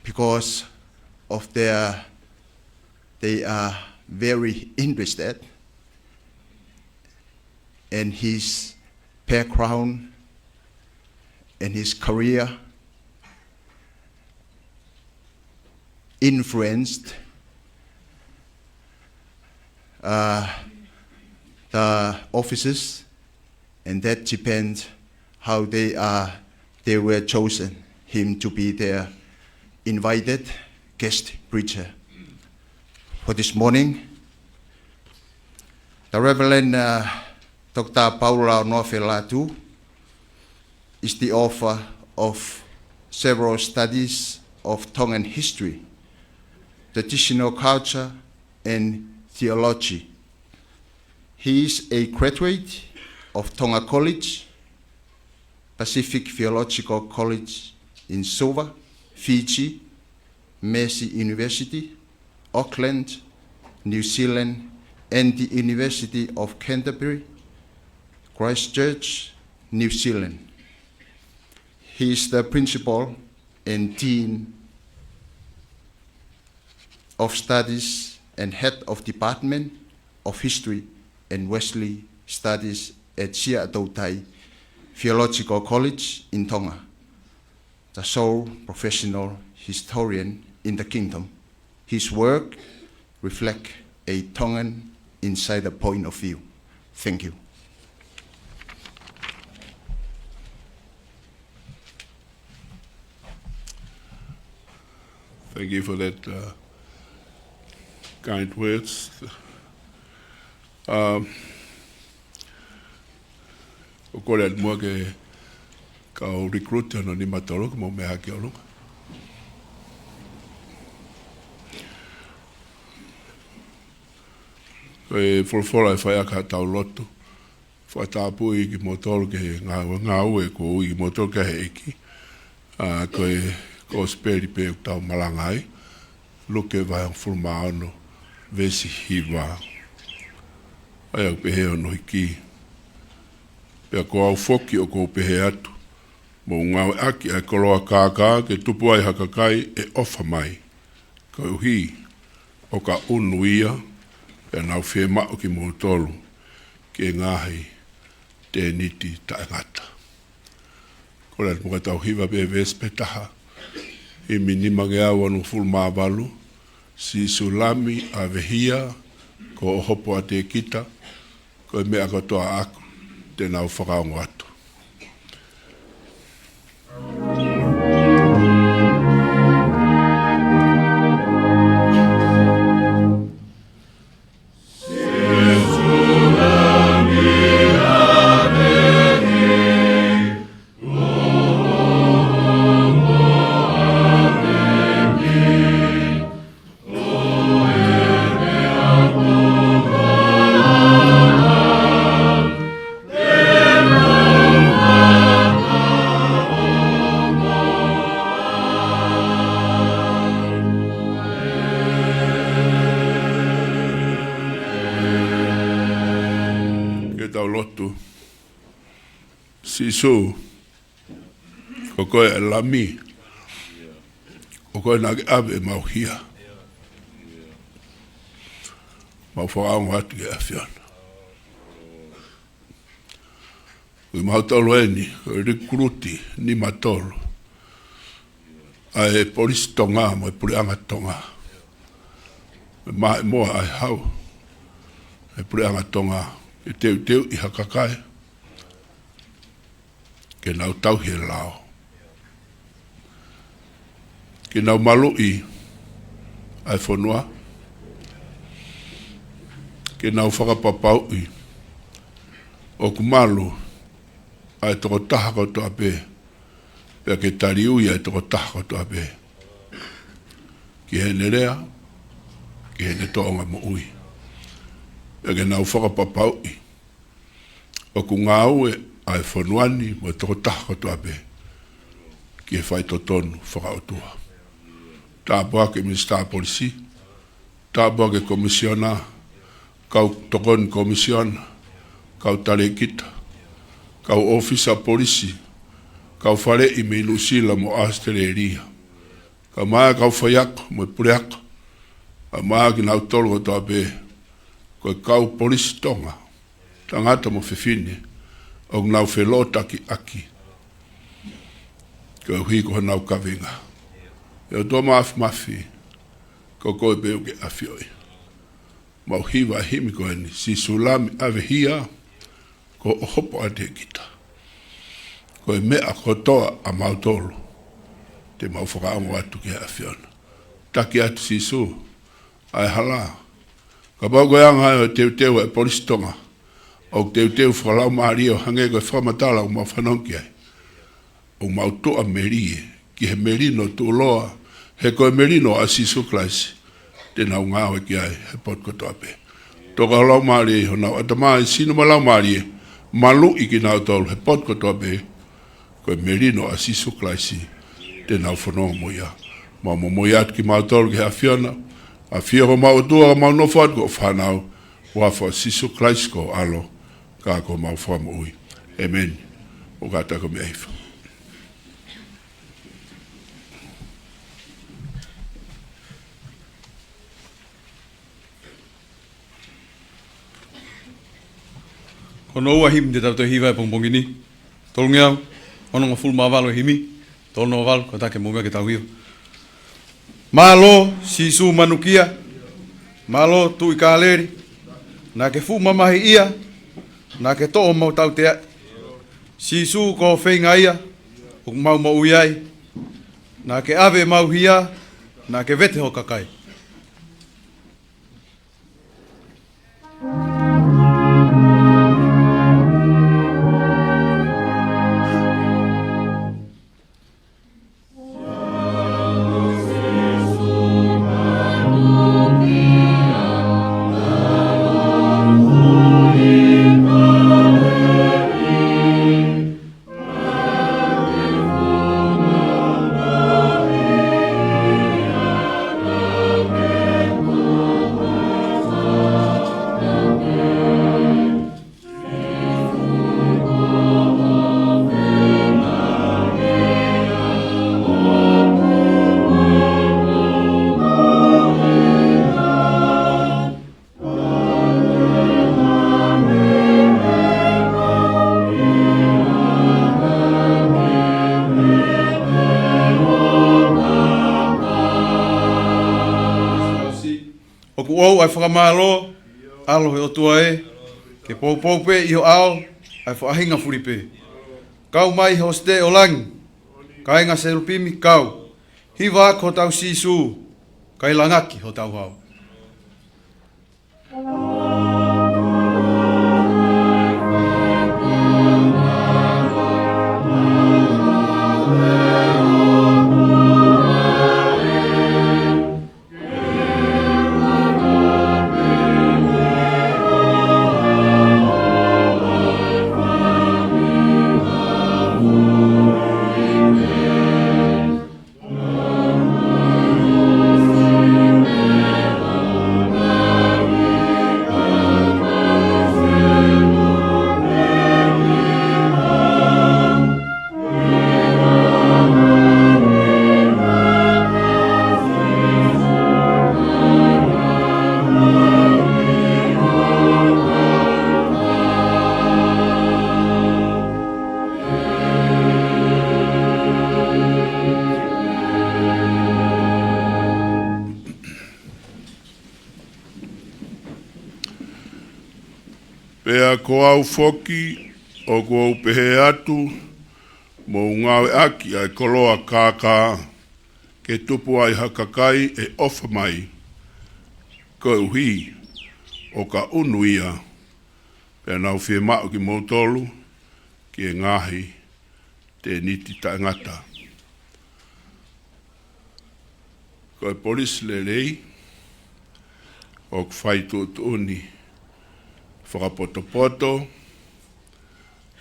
because of their, they are very interested in his background and his career influenced, uh, the officers, and that depends how they are, they were chosen him to be their invited guest preacher for this morning. The Reverend, uh, Doctor Paula Noafelatu is the author of several studies of Tongan history, traditional culture, and theology. He is a graduate of Tonga College, Pacific Theological College in Suva, Fiji, Massey University, Auckland, New Zealand, and the University of Canterbury, Christchurch, New Zealand. He is the principal and dean of Studies and head of Department of History and Wesley Studies at Sia Tautai Theological College in Tonga, the sole professional historian in the kingdom. His work reflect a Tongan insider point of view. Thank you. Thank you for that, uh, kind words. Um, ʻOku ou kole atu muʻa ki he kau recruit hono nimatolu ke mou meʻa hake ʻolunga. Ko e folofola ʻe fai ʻaki haʻatau lotu. Fakatapui kimoutolu ki he ngāue, ngāue kuo ui kimoutolu ki ai ʻe he ʻEiki. ʻA, ko e Kosipeli pē ʻoku tau malanga ai. Luke vahe hongofulu mā ono, veesi hiva. ʻA ia ʻoku pehē hono hiki: Pea ko au foki ʻoku ou pehē atu, mou ngāueʻaki ʻa e koloa kākā ke tupu ai ha kakai ʻe ʻofa mai, koeʻuhi ʻoka ʻunu ia, pea nau fiemaʻu kimoutolu ki he ngaahi tēniti taʻengata. Kole atu muʻa ke tau hiva pē veesi pē taha. Himi nimangeau onongofulu mā valu. Sīsū Lami ʻa Vehia, ko hoʻo hopo ʻiate kita, ko e meʻa kotoa ʻaʻaku te nau fakaongo atu. Ke tau lotu. Sīsū, ko koe ʻa e Lami, ko koe naʻa ke ʻave ʻemau hia. Mau fakaongo atu ki he ʻAfiona. Ko kimautolu eni, ko e likuluti nimatolu ʻa e Polisi Tonga mo e Puleʻanga Tonga. Mo e maʻimoa ʻa e Hau ʻa e Puleʻanga Tonga, ke teuteuʻi ha kakai ke nau tauhi e lao, ke nau maluʻi ʻa e fonua, ke nau fakapapauʻi ʻoku malu ʻa e tokotaha kotoa pē, pea ke taliui ʻa e tokotaha kotoa pē ki heʻene lea, ki heʻene tōʻonga moʻui. Pea ke nau fakapapauʻi ʻoku ngāue ʻa e fonua ni mo e tokotaha kotoa pē ki he faitotonu fakaʻotua. Tāpuaki Minisitā Polisi, tāpuaki Komisiona, kau tokoni Komisiona, kau talēkita, kau ʻōfisa polisi, kau faleʻi mei Nuʻusila mo ʻAositelēlia, kae ʻumaʻā kau faiako mo e puleako, kae ʻumaʻā kinautolu kotoa pē, ko e kau polisi Tonga, tangata mo fefine, ʻoku nau felōtakiʻaki koeʻuhi ko honau kaveinga. ʻE ʻOtua Māfimafi, ko koe pē ʻoku ke ʻafioʻi. Mau hiva e himi ko eni, Sīsū Lami ʻave hia, kuo hopo ʻiate kita. Ko e meʻa kotoa ʻamautolu te mau fakaongo atu ki he ʻAfiona. Taki atu Sīsū ʻa e hala. Kapau ko e anga ʻo e teuteu ʻa e polisi Tonga, ʻoku teuteu fakalaumālie ʻo hangē ko e fakamatala ʻoku mau fanongo ki ai, ʻoku mau tuʻamelie ki he melino tuʻuloa, he ko e melino ʻa Sīsū Kalaisi te nau ngāue ki ai he potu kotoa pē. Toka ho Laumālie ʻi honau ʻatamai, sino mo laumālie, maluʻi kinautolu he potu kotoa pē, ko e melino ʻa Sīsū Kalaisi te nau fononga mo ia. Mau momoi atu kimautolu ki he ʻAfiona, ʻAfio ko homau ʻOtua, mau nofo atu ko e fānau, huafa ʻo Sīsū Kalaisi ko ho ʻAlo, ka ko homau Fakamoʻui. ʻĒmeni. ʻO kātaki ʻo meʻa hifo. Ko hono ua himi te tau toe hiva he pongipongi ni. Tolungeau onongofulu mā valu e himi. Tolu noa valu, kātaki mo meʻa ke tau hiva. Mālō, Sīsū manukia. Mālō, Tuʻi Kāleli. Naʻa ke fuʻu mamahiʻia. Naʻa ke toʻo homau tauteaʻi. Sīsū ko ho feinga ia ʻoku mau moʻui ai. Naʻa ke ʻave ʻemau hia. Naʻa ke vete ho kakai. ʻOku ʻoʻou ʻa e fakamālō, ʻAlo ʻo e ʻOtua ē, ke poupou pē ʻi ho ʻao ʻa e faʻahinga fulipē. Kau mai ho siteʻi ʻo langi, kāinga selupimi kau, hiva ʻaki hotau Sīsū, kae langaki hotau hao. Pea ko au foki, ʻoku ou pehē atu, mou ngāueʻaki ʻa e koloa kākā, ke tupu ai ha kakai ʻe ʻofa mai, koeʻuhi ʻoka ʻunu ia, pea nau fiemaʻu kimoutolu ki he ngaahi tēniti taʻengata. Ko e polisi lelei, ʻoku fai tuʻutuʻuni fakapotopoto,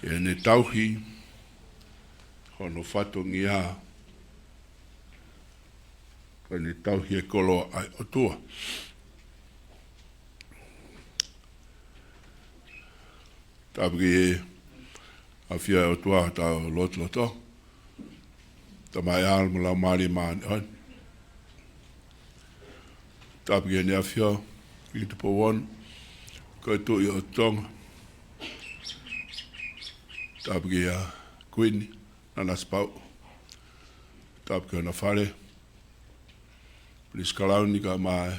ʻi heʻene tauhi hono fatongia, ko ʻene tauhi e koloa ʻa e ʻOtua. Tāpuaki ē, ʻAfio ʻa e ʻOtua ʻi hotau lotolotonga. Tamai, ʻAlo mo e Laumālie Māʻoniʻoni. Tapu ki Heʻene ʻAfio, ʻEiki Tupou Ono, ko e Tuʻi ʻo Tonga. Tapu kia Kuini Nanasipauʻu. Tapu ki hona fale, Pilinikesi Kalauni kae ʻumaʻā e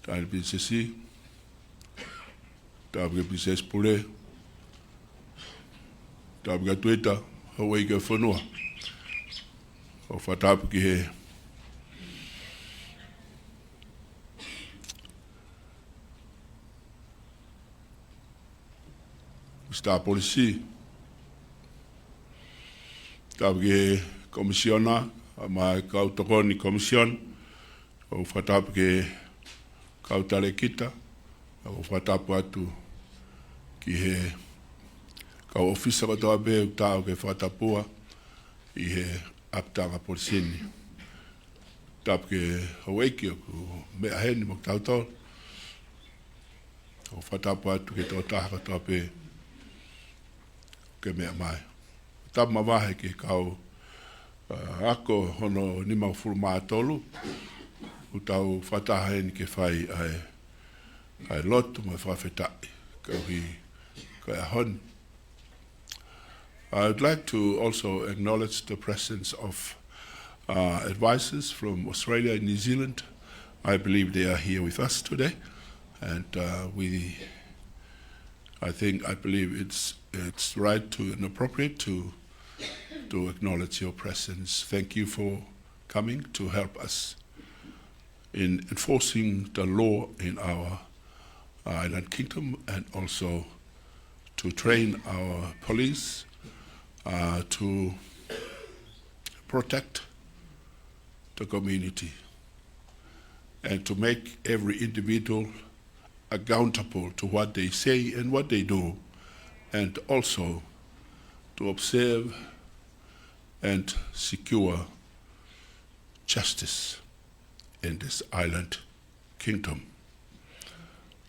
Taʻahine Pilinisesi. Tapu ki he Pilinisesi Pule. Tapu kia Tuita, Houʻeiki ʻo e fonua. ʻOku fakatapu ki he Minisitā Polisi. Tapu ki he Komisiona, mo e kau tokoni Komisiona. ʻOku fakatapu ki he kau talēkita. ʻOku fakatapu atu ki he kau ʻōfisa kotoa pē ʻoku tau ke fakatapua ʻi he ʻapitanga polisi ni. Tapu ki he Houʻeiki ʻoku meʻa heni mo kitautolu. ʻOku fakatapu atu ki he tokotaha kotoa pē ke meʻa mai. Tapu mavahe ki he kau, ʻa, ako hono nimangofulu mā tolu, ʻoku tau fakataha heni ke fai ʻa e, ʻa e lotu mo e fakafetaʻi, koeʻuhi ko e ʻaho ni. I would like to also acknowledge the presence of, uh, advisors from Australia and New Zealand. I believe they are here with us today, and, uh, we, I think, I believe it's, it's right to and appropriate to, to acknowledge your presence. Thank you for coming to help us in enforcing the law in our island kingdom and also to train our police, uh, to protect the community and to make every individual accountable to what they say and what they do, and also to observe and secure justice in this island kingdom.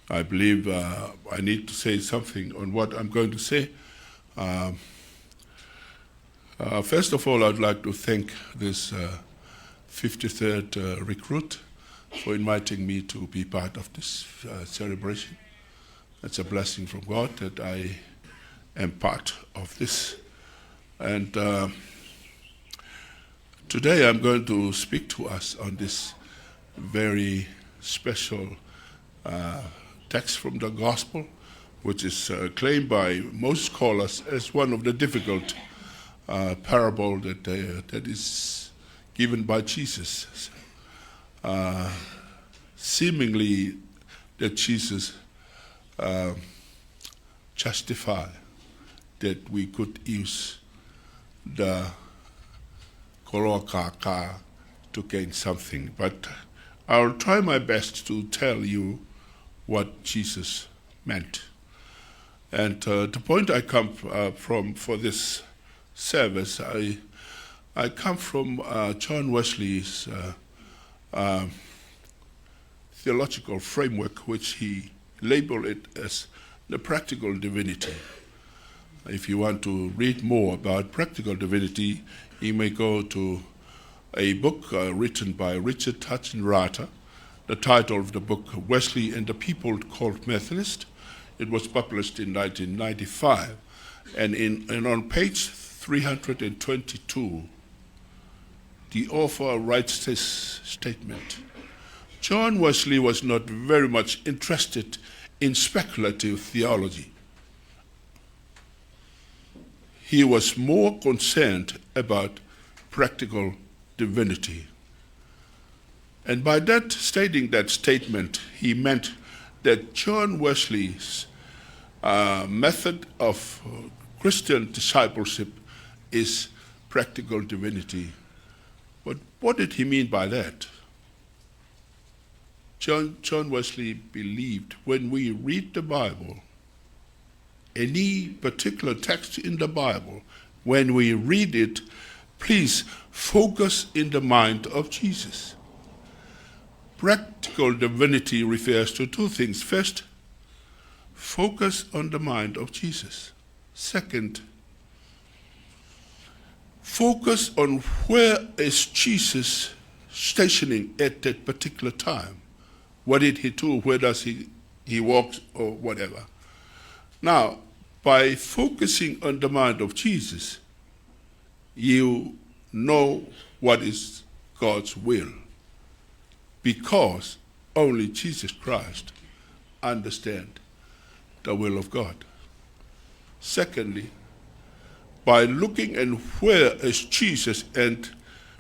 I believe, uh, I need to say something on what I'm going to say. Um, uh, first of all, I'd like to thank this, uh, fifty-third, uh, recruit for inviting me to be part of this, uh, celebration. It's a blessing from God that I am part of this. And, uh, today I'm going to speak to us on this very special, uh, text from the Gospel, which is, uh, claimed by most scholars as one of the difficult, uh, parable that, uh, that is given by Jesus. Uh, seemingly that Jesus, uh, justify that we could use the koloa kākā to gain something. But I'll try my best to tell you what Jesus meant. And, uh, the point I come, uh, from for this service, I, I come from, uh, John Wesley's, uh, uh, theological framework, which he labeled it as the practical divinity. If you want to read more about practical divinity, you may go to a book, uh, written by Richard Hutchinson Ryder. The title of the book, Wesley and the People Called Methodists. It was published in nineteen ninety-five. And in, and on page three hundred twenty-two, the author writes this statement: "John Wesley was not very much interested in speculative theology. He was more concerned about practical divinity." And by that, stating that statement, he meant that John Wesley's, uh, method of Christian discipleship is practical divinity. But what did he mean by that? John, John Wesley believed when we read the Bible, any particular text in the Bible, when we read it, please focus in the mind of Jesus. Practical divinity refers to two things. First, focus on the mind of Jesus. Second, focus on where is Jesus stationing at that particular time. What did he do? Where does he, he walk or whatever? Now, by focusing on the mind of Jesus, you know what is God's will, because only Jesus Christ understand the will of God. Secondly, by looking and where is Jesus and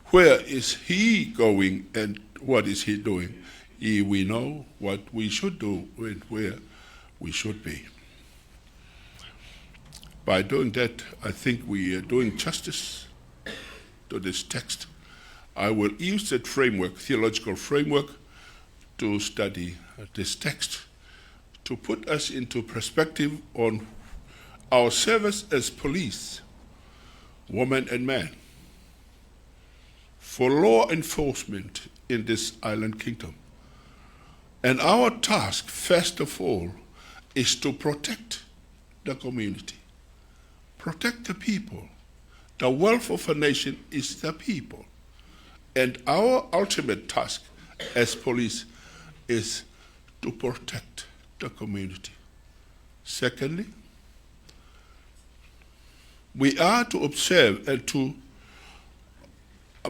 where is he going and what is he doing, ye, we know what we should do and where we should be. By doing that, I think we are doing justice to this text. I will use that framework, theological framework, to study this text, to put us into perspective on our service as police, women and men, for law enforcement in this island kingdom. And our task, first of all, is to protect the community, protect the people. The wealth of a nation is the people. And our ultimate task as police is to protect the community. Secondly, we are to observe and to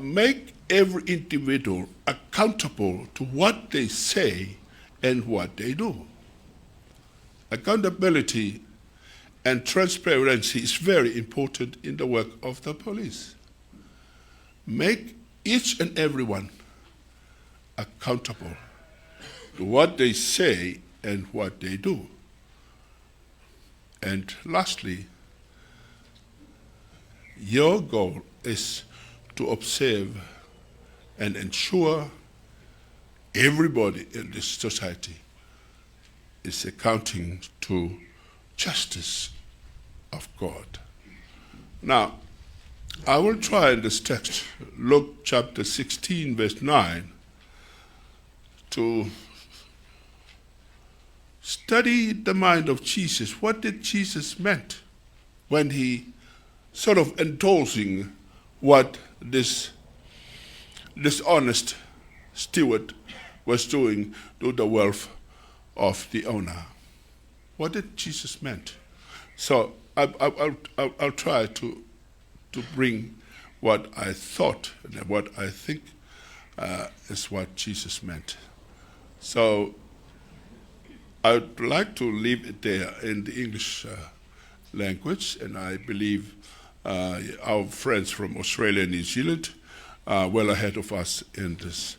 make every individual accountable to what they say and what they do. Accountability and transparency is very important in the work of the police. Make each and everyone accountable to what they say and what they do. And lastly, your goal is to observe and ensure everybody in this society is accounting to justice of God. Now, I will try in this text, Luke chapter sixteen, verse nine, to study the mind of Jesus. What did Jesus meant when he sort of endorsing what this dishonest steward was doing to the wealth of the owner? What did Jesus meant? So I, I, I'll, I'll, I'll try to, to bring what I thought and what I think, uh, is what Jesus meant. So I'd like to leave it there in the English, uh, language, and I believe, uh, our friends from Australia and New Zealand are well ahead of us in this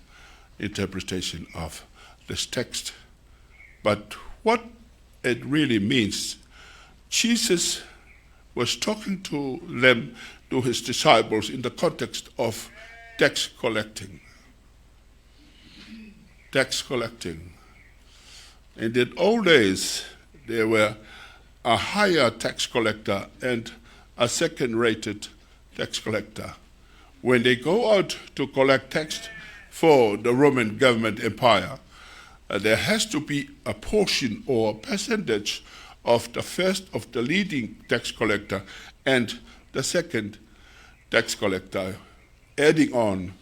interpretation of this text. But what it really means, Jesus was talking to them, to his disciples, in the context of tax collecting. Tax collecting. In the old days, there were a higher tax collector and a second-rated tax collector. When they go out to collect tax for the Roman government empire, uh, there has to be a portion or a percentage of the first, of the leading tax collector and the second tax collector adding on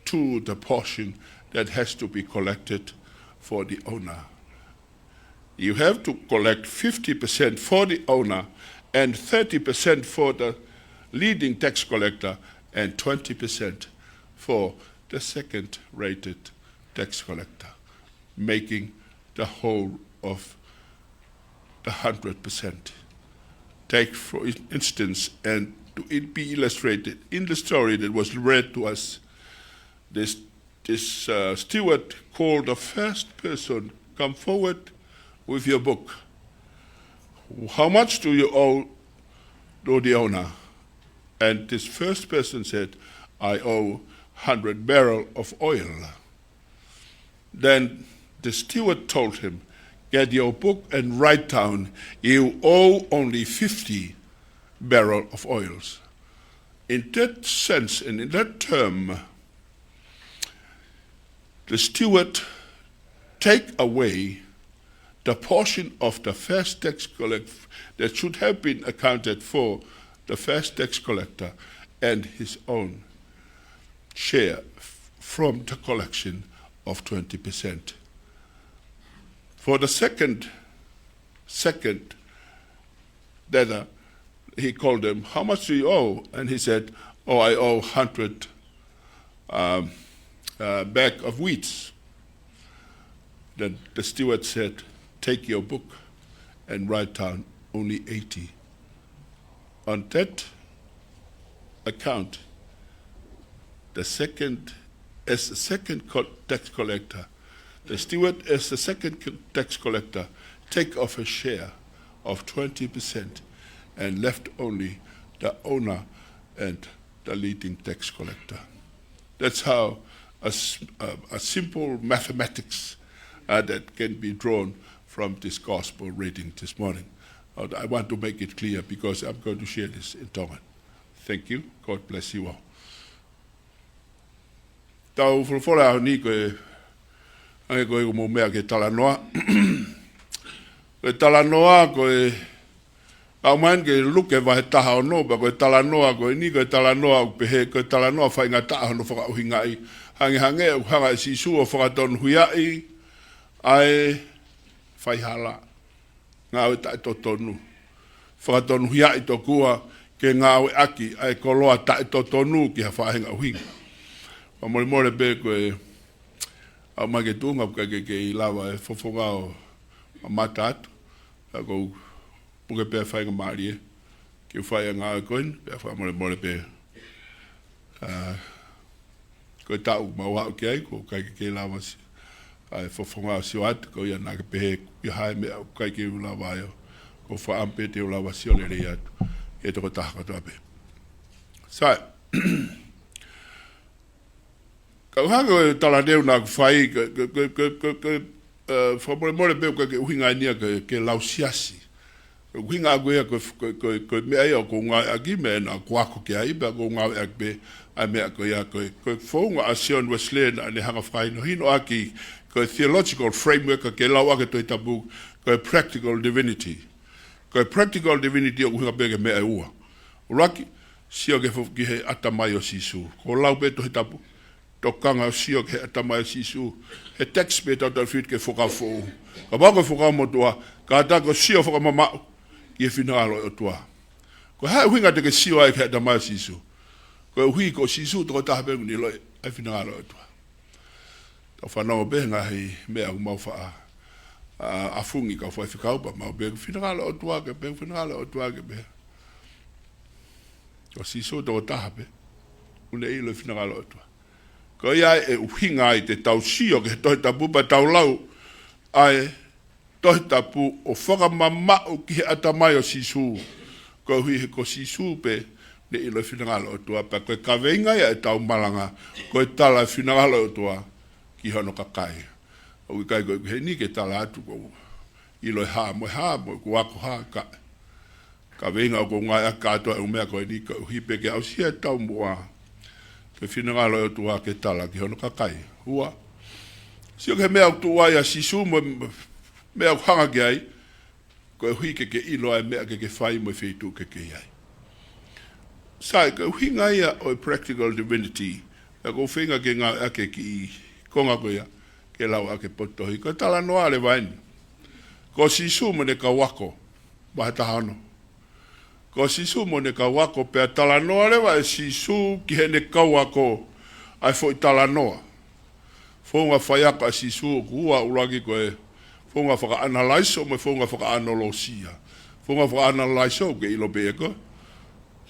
to the portion that has to be collected for the owner. You have to collect fifty percent for the owner and thirty percent for the leading tax collector and twenty percent for the second-rated tax collector, making the whole of the hundred percent. Take, for in-, instance, and to it be illustrated in the story that was read to us, this, this, uh, steward called the first person, "Come forward with your book. How much do you owe to the owner?" And this first person said, "I owe hundred barrel of oil." Then the steward told him, "Get your book and write down, you owe only fifty barrel of oils." In that sense and in that term, the steward take away the portion of the first tax collect that should have been accounted for the first tax collector and his own share from the collection of twenty percent. For the second, second debtor, he called him, "How much do you owe?" And he said, "Oh, I owe hundred, um, uh, bag of wheats." Then the steward said, "Take your book and write down only eighty." On that account, the second, as the second co-, tax collector, the steward, as the second co-, tax collector, take off a share of twenty percent and left only the owner and the leading tax collector. That's how a s-, a, a simple mathematics, uh, that can be drawn from this gospel reading this morning. Uh, I want to make it clear because I'm going to share this in Tongan. Thank you. God bless you all. Tau folofola ʻaho ni ko e, ʻa ia ko e ʻoku mou meʻa ki he talanoa. Ko e talanoa ko e, ʻamanaki ke Luke vahe taha ono, pea ko e talanoa ko eni, ko e talanoa ʻoku pehē, ko e talanoa faingataʻa hono fakaʻuhingaʻi. Hangehangē ʻoku hanga ʻe Sīsū ʻo fakatonuhiaʻi ʻa e faihala, ngāue taʻetotonu. Fakatonuhiaʻi tokua ke ngāueʻaki ʻa e koloa taʻetotonu ki ha faʻahinga ʻuhinga. Fakamolemole pē ko e ʻamanaki ke tuʻunga ʻoku ʻikai ke, ke ʻi ai lava e fofonga ʻo mamata atu. Ka ʻoku ou puke pē faingamālie ke u fai ʻa e ngāue ko eni, pea fakamolemole pē. ʻA, ko e taʻu mau aʻu ki ai, ʻoku ʻikai ke, ke lava si-, ʻa e fofonga ʻo sio atu, ko ia naʻa ke pehē, ʻi ai ha meʻa ʻoku ʻikai ke u lava ai ʻo, ʻoku ou fakaʻamu pē te u lava sio lelei atu ki he tokotaha kotoa pē. Sai. Ka ʻoku hangē ko e talaneu naʻa ku fai, ko, ko, ʻa, fakamolemole pē ʻoku ʻikai ke ʻuhinga eni ia ke, ke lau siasi. Ko e ʻuhinga ʻaʻaku ia ko e, ko e, ko e, ko e meʻa ia ʻoku ou ngāueʻaki, meʻa naʻa ku ako ki ai, pea ʻoku ou ngāueʻaki pē ʻa e meʻa ko ia ko e, ko e founga ʻa Sione Uēsilī naʻa ne hanga fakahinohinoʻaki, ko e theological framework ke lau ʻaki e Tohi Tapu, ko e practical divinity. Ko e practical divinity ʻoku ʻuhinga pē ki he meʻa ʻe ua. ʻUluaki, sio ki he fo-, ki he ʻatamai ʻo Sīsū. Ko e lau pē Tohi Tapu, tokanga ʻo sio ki he ʻatamai ʻo Sīsū. He text pē ʻe taha ʻe fitu ki he Fuakava Foʻou. Kapau ko e Fuakava Motuʻa, kātaki ʻo sio fakamamaʻu ki he finangalo ʻo e ʻOtua. Ko e hā e ʻuhinga te ke sio ai ki he ʻatamai ʻo Sīsū? Koeʻuhi ko Sīsū tokotaha pē ʻoku ne ʻiloʻi ʻa e finangalo ʻo e ʻOtua. Tau fanongo pē he ngaahi meʻa ʻoku mau faʻa, ʻa, ʻafungi kau faifekau pea mau pehē finangalo ʻo e ʻOtua ke pehē, finangalo ʻo e ʻOtua ke pehē. Ko Sīsū tokotaha pē ʻoku ne ʻilo e finangalo ʻo e ʻOtua. Ko ia ʻe ʻuhinga ai te tau sio ki he Tohi Tapu pea tau lau ʻa e Tohi Tapu ʻo fakamamaʻu ki he ʻatamai ʻo Sīsū. Koeʻuhi he ko Sīsū pē ʻoku ne ʻilo e finangalo ʻo e ʻOtua, pea ko e kaveinga ia ʻetau malanga, ko e tala e finangalo ʻo e ʻOtua ki hono kakai. ʻOku ʻikai ko e heni ke tala atu ʻoku ou ʻilo e hā mo e hā mo ʻeku ako hā, ka kaveinga ʻoku ou ngāueʻaki kātoa e ʻū meʻa ko eni koeʻuhi pē ke aʻusia e taumuʻa ki he finangalo ʻo e ʻOtua ke tala ki hono kakai. Ua, sio ki he meʻa ʻoku tuʻu ai ʻa Sīsū mo e meʻa ʻoku hanga ki ai, koeʻuhi ke ke ʻilo ʻa e meʻa ke ke fai mo e feituʻu ke ke ʻi ai. Sai, ko e ʻuhinga ia ʻo e practical divinity, pea ʻoku ou feinga ke ngāueʻaki e kiʻi konga ko ia ke lau ʻaki e potu tohi. Ko e talanoa leva eni. Ko Sīsū mo ʻene kau ako, vahe taha ono. Ko Sīsū mo ʻene kau ako, pea talanoa leva ʻe Sīsū ki heʻene kau ako ʻa e foʻi talanoa. Founga faiako ʻa Sīsū ʻoku ua, ʻuluaki ko e founga fakaʻanalaiso mo e founga fakaʻanolosia. Founga fakaʻanalaiso ʻoku ke ʻilo pē ʻe koe.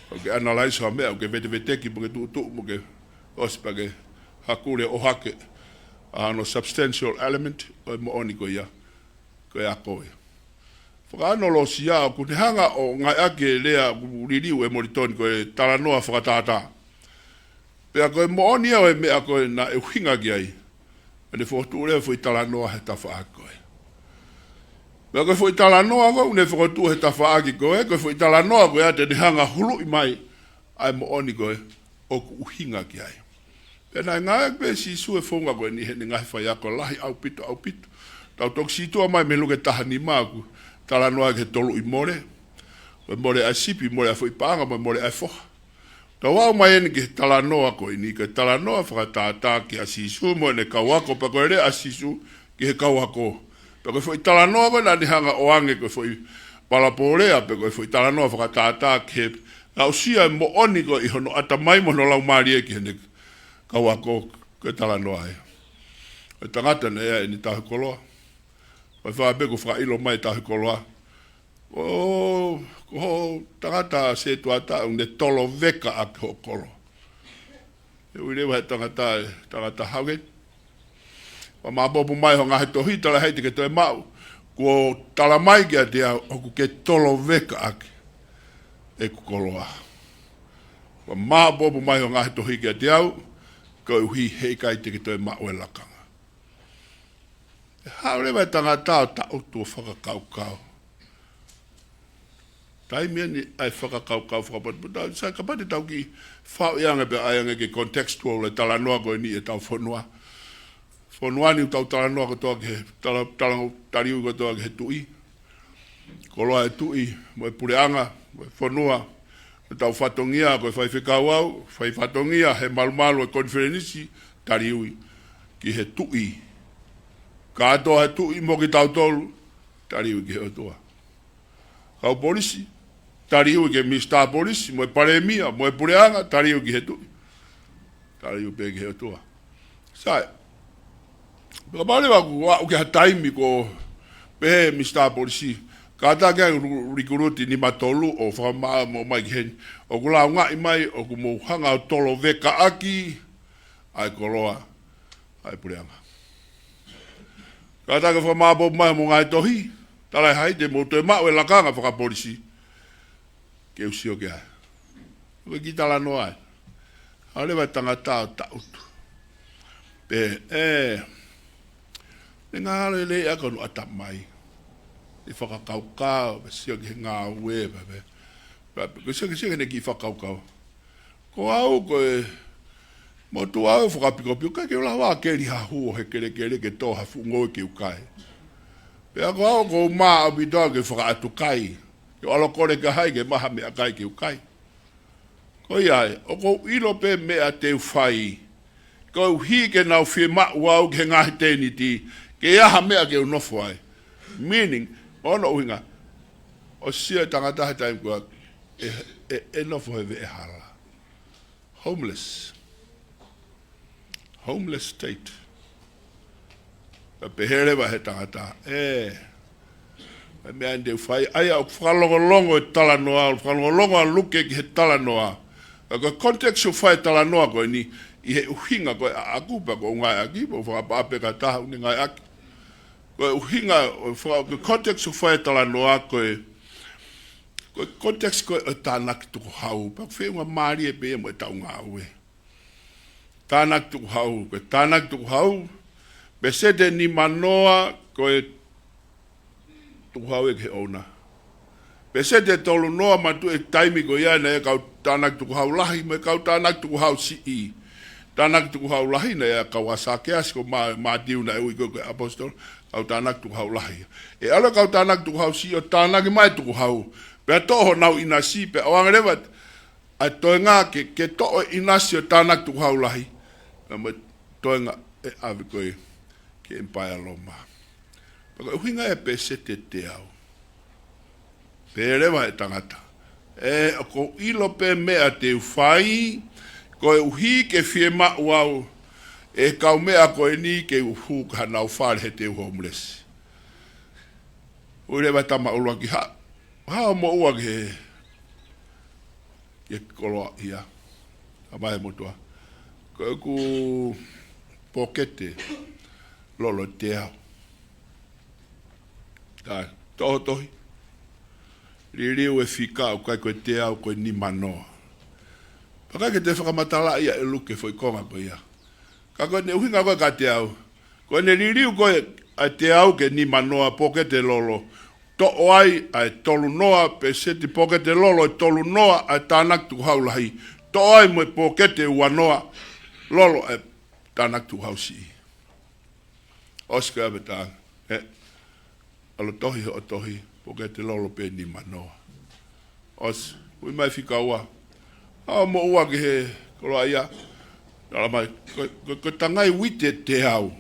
ʻOku ke ʻanalaiso ha meʻa, ʻoku ke veteveteki mo ke tuʻutuʻu mo ke ʻosi pea ke hakule ʻohake ʻa hono substantial element ʻo e moʻoni ko ia ko e ako ia. Fakaʻanolosia ʻoku ne hanga ʻo ngāueʻaki e lea ʻoku liliu ʻe Molitoni ko e talanoa fakatātā. Pea ko e moʻoni ia ʻo e meʻa ko ē naʻe ʻuhinga ki ai, ʻene fokotuʻu leva e foʻi talanoa he tafaʻaki ko ē. Pea ko e foʻi talanoa ko ē ʻoku ne fokotuʻu he tafaʻaki ko ē, ko e foʻi talanoa ko ia te ne hanga huluʻi mai ʻa e moʻoni ko ē ʻoku ʻuhinga ki ai. Pea naʻe ngāueʻaki pē ʻe Sīsū e founga ko eni heʻene ngaahi faiako lahi ʻaupito, ʻaupito. Tau toki sītuʻa mai mei he Luke taha nima ʻoku talanoa ki he toluʻi mole. Ko e mole ʻa e sipi, mole ʻa e foʻi paʻanga, mo e mole ʻa e foha. Tau aʻu mai eni ki he talanoa ko eni, ko e talanoa fakatātā kia Sīsū mo ʻene kau ako, pea ko e lea ʻa Sīsū ki he kau ako. Pea ko e foʻi talanoa ko ē naʻa ne hanga ʻo ʻoange ko e foʻi palapole, pea ko e foʻi talanoa fakatātā ki he aʻusia e moʻoni ko ē ʻi hono ʻatamai mo hono laumālie ki heʻene kau ako, ko e talanoa ia. Ko e tangata naʻe ʻi ai ʻene tauhi koloa. Pea fai pē kuo fakaʻilo mai e tauhi koloa, ko, ko hoʻo tangata sētuata ʻoku ne toloveka ʻaki hoʻo koloa. ʻE ui leva he tangata, tangata hau ke. Pea māʻopoʻopo mai ho ngaahi tohi, tala hai te ke toe maʻu. Kuo tala mai kiate au ʻoku ke toloveka ʻaki ʻeku koloa. Pea māʻopoʻopo mai ho ngaahi tohi kiate au, koeʻuhi he ʻikai te ke toe maʻu e lakanga. ʻE haʻu leva e tangata ʻo taʻutu ʻo fakakaukau. Taimi eni ʻa e fakakaukau fakapotopoto. Sai, kapau te tau kiʻi fāʻui ange pē ʻai ange ke contextual e talanoa ko eni ʻetau fonua. Fonua ni ʻoku tau talanoa kotoa ki he, tala, tala, taliui kotoa ki he tuʻi. Koloa e tuʻi, mo e puleʻanga, mo e fonua. Ko ʻetau fatongia, ko e faifekau au, fai fatongia he malumalu e konifelenisi, taliui ki he tuʻi. Kātoa he tuʻi mo kitautolu, taliui ki he ʻOtua. Kau polisi, taliui ki he Minisitā Polisi, mo e Palēmia, mo e puleʻanga, taliui ki he tuʻi. Taliui pē ki he ʻOtua. Sai. Pea kapau leva ʻoku aʻu ki ha taimi ko e pehē Minisitā Polisi, kātaki ʻa e ru-, rikuluti nima tolu ʻo fakamaʻa mo mai ki heni. ʻOku lāungaʻi mai, ʻoku mou hanga ʻo toloveka ʻaki ʻa e koloa ʻa e puleʻanga. Kātaki ʻo fakamāʻopoʻopo mai mo e ngaahi tohi, tala hai te mou toe maʻu e lakanga fakapolisi ke u sio ki ai. Ko e kiʻi talanoa ai. Haʻu leva e tangata ʻo taʻutu. Pea, ē, ne ngalo e lea ko hono ʻatamai. ʻE fakakaukau, pea sio ki he ngāue, pea, pea, pea, pea, ko e sio ki, sio ki heʻene kiʻi fakakaukau. Ko au ko e motuʻa au fakapikopiko, ʻikai ke u lava ʻo keli ha hū ʻo he kelekele ke tō ha fuʻu ngoue ke u kai. Pea ko au ʻoku ou mā ʻaupito au ke fakaʻatu kai. Ke u ʻalu ʻo kole ki ha hai ke maʻu ha meʻakai ke u kai. Ko ia ai, ʻoku ou ʻilo pē meʻa te u fai. Koeʻuhi ke nau fiemaʻu au ki he ngaahi tēniti, ke ʻi ai ha meʻa ke u nofo ai. Meaning, ʻoku ʻuhinga, ʻoku sio e tangata he taimi ko ia, ʻe, ʻe, ʻe nofo he veʻehala. Homeless. Homeless state. Pea pehē leva he tangata, ē, ʻa e meʻa eni te u fai, ʻa ia ʻoku fakalongolongo e talanoa, ʻoku fakalongolongo ʻa Luke ki he talanoa. Ka ko e context ʻoku fai e talanoa ko eni, ʻi he ʻuhinga ko ē ʻaʻaku pea ʻoku ou ngāueʻaki, pea u fakapapeka taha ʻoku ne ngāueʻaki. Ko e ʻuhinga, ʻo fa-, ko e context ʻoku fai e talanoa ko ē, ko e context ko ē ʻo e tānaki tukuhau, pea ʻoku feʻunga mālie pē ia mo ʻetau ngāue. Tānaki tukuhau, ko e tānaki tukuhau, peseti ʻe nima noa ko e tukuhau ia ki he ʻouna. Peseti ʻe tolu noa matuʻi e taimi ko ia naʻe ʻi ai e kau tānaki tukuhau lahi, mo e kau tānaki tukuhau siʻi. Tānaki tukuhau lahi naʻe ʻi ai e kau ʻa Sakeasi, ko Mā-, Mātiu naʻe ui ko ē ko e ʻaposetolo, kau tānaki tukuhau lahi. ʻE ʻalu e kau tānaki tukuhau siʻi ʻo tānaki mai e tukuhau. Pea toʻo honau ʻinasi, pea ʻoange leva ʻa e toenga ke, ke toʻo e ʻinasi ʻo e tānaki tukuhau lahi. Pea mo e toenga ʻe ʻave ko ē ki he ʻEmipaea Loma. Pea ko e ʻuhinga e peseti ʻe teau. Pehē leva e tangata, ē, ʻoku ou ʻilo pē meʻa te u fai, koeʻuhi ke fiemaʻu au ʻe he kau meʻa ko eni ke u hū ki hanau fale he te u homeless. Ui leva e tama ʻuluaki, haʻu, haʻu mo ua ki he, ki he koloa ia. Tama ʻe motuʻa, ko ʻeku pōkete lolo ʻe teau. Ka toʻo tohi, liliu e fika, ʻoku ʻikai ko e teau, ko e nima noa. Pea ʻikai ke toe fakamatalaʻi ia ʻe Luke e foʻi konga ko ia. Ka ko ʻene ʻuhinga ko ē kiate au, ko ʻene liliu ko ē ʻa e teau ki he nima noa pōkete lolo, toʻo ai ʻa e tolu noa, peseti pōkete lolo ʻe tolu noa ʻa e tānaki tukuhau lahi, toʻo ai mo e pōkete ua noa lolo ʻa e tānaki tukuhau siʻi. ʻOsi ko ia pē tā. ʻAlu tohi hoʻo tohi, po ke te lolo pē nimanoa. ʻOsi, ui mai fika ua. ʻAlu mo ua ki he koloaʻia. Tala mai, ko, ko, ko e tangai uite teau.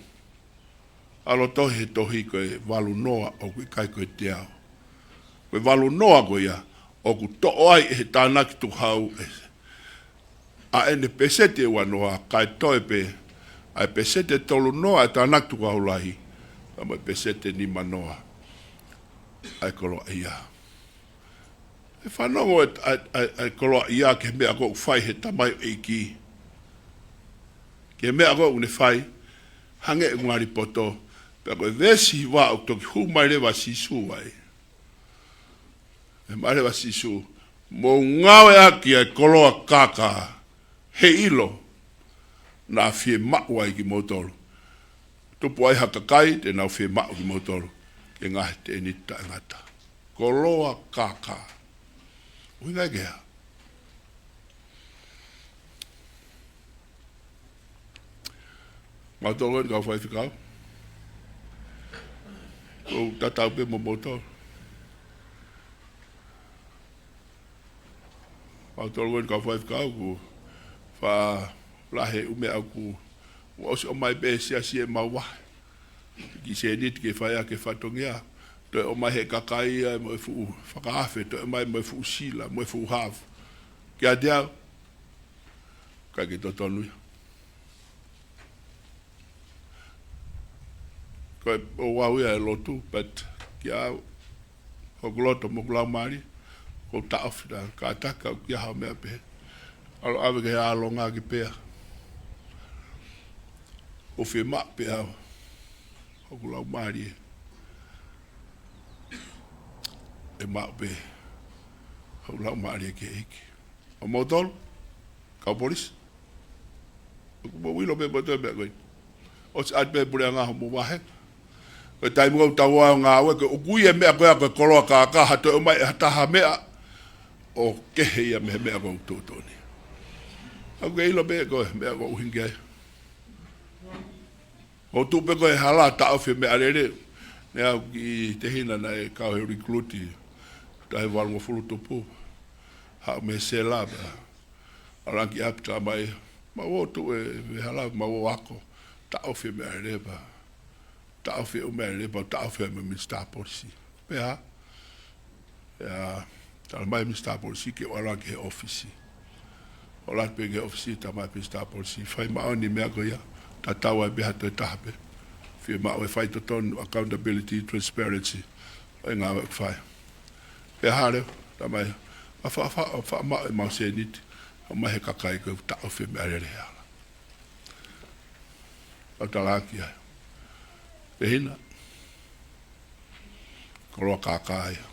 ʻAlu tohi he tohi ko e valu noa ʻoku ʻikai ko e teau. Ko e valu noa ko ia, ʻoku toʻo ai ʻe he tānaki tukuhau ʻe ʻa ʻene peseti ʻe ua noa, kae toe pē ʻa e peseti ʻe tolu noa ʻa e tānaki tukuhau lahi, pea mo e peseti ʻe nima noa ʻa e koloaʻia. ʻE fanongo ʻa e, ʻa e, ʻa e, ʻa e koloaʻia ki he meʻa ʻoku fai ʻe he tamaioʻeiki, ki he meʻa ʻoku ne fai, hangē ʻoku ngali poto, pea ko e veesi hiva ʻoku toki hū mai leva ʻa Sīsū ai. ʻE mai leva ʻa Sīsū, mou ngāueʻaki ʻa e koloa kākā, he ʻilo naʻa fiemaʻu ai kimoutolu. Tupu ai ha kakai, te nau fiemaʻu kimoutolu, ke ngaahi tēniti taʻengata. Koloa kākā. ʻUhinga ia ki he hā? Mautolu ko eni kau faifekau. ʻOku tatau pē mo mautolu. Mautolu ko eni kau faifekau ʻoku faʻa lahi ʻū meʻa ʻoku ʻosi ʻomai pē siasi ʻemau vahe. Ki sēniti ke fai ʻaki e fatongia. Toe ʻomai he kakai ia mo e fuʻu fakaafe, toe ʻomai mo e fuʻu sila, mo e fuʻu hafu. Kiate au, ʻikai ke totonu ia. Ko e ʻoku ou ia he lotu, but kiate au, hoku loto mo hoku laumālie, ʻoku ou taʻofi ʻa e kātaki ʻoku ʻi ai ha meʻa pehē. ʻAlu ʻave ki he ʻalonga ki pea. ʻOku fiemaʻu pē au, hoku laumālie. ʻE maʻu pē, hoku laumālie ki he ʻEiki. ʻA mautolu, kau polisi. ʻOku mou ʻilo pē mautolu e meʻa ko ē. ʻOsi ʻai pē puleʻanga hoʻomou vahe. Ko e taimi ʻoku tau ʻalu ʻo ngāue, ko e ʻoku ʻi ai e meʻa ko ia ko e koloa kākā, ha toe ʻomai ha taha meʻa ʻoku kehe ia mei he meʻa ʻoku tuʻutuʻuni. ʻOku ke ʻilo pē ko e meʻa ʻoku ʻuhinga ki ai. ʻOku tuʻu pē ko e hala taʻofi e meʻalele. Naʻe ʻi ai ha kiʻi tehina naʻe kau he recruit, taʻu valungofulu tupu. Haʻu mei he sela pea ʻalu ange ki ʻapi, talamai, mau ō tuʻu he hala, mau ō ako. Taʻofi e meʻalele pea taʻofi e ʻū meʻalele pea taʻofi ʻe he minisitā polisi. Pea, ʻa, talamai minisitā polisi ke u ʻalu ange ki he ʻōfisi. ʻAlu ange pē ki he ʻōfisi, talamai minisitā polisi, fai māʻoniʻoni e meʻa ko ia, tatau ai pē ha toe taha pē. Fiemaʻu e faitotonu, accountability, transparency, ʻo e ngāue ʻoku fai. Pea hale, talamai, ʻa fa, fa, fa, maʻu ʻemau sēniti, ʻomai he kakai ko ē ʻoku taʻofi e meʻalele he hala. ʻOku talaki ai. Tehina. Koloa kākā ia.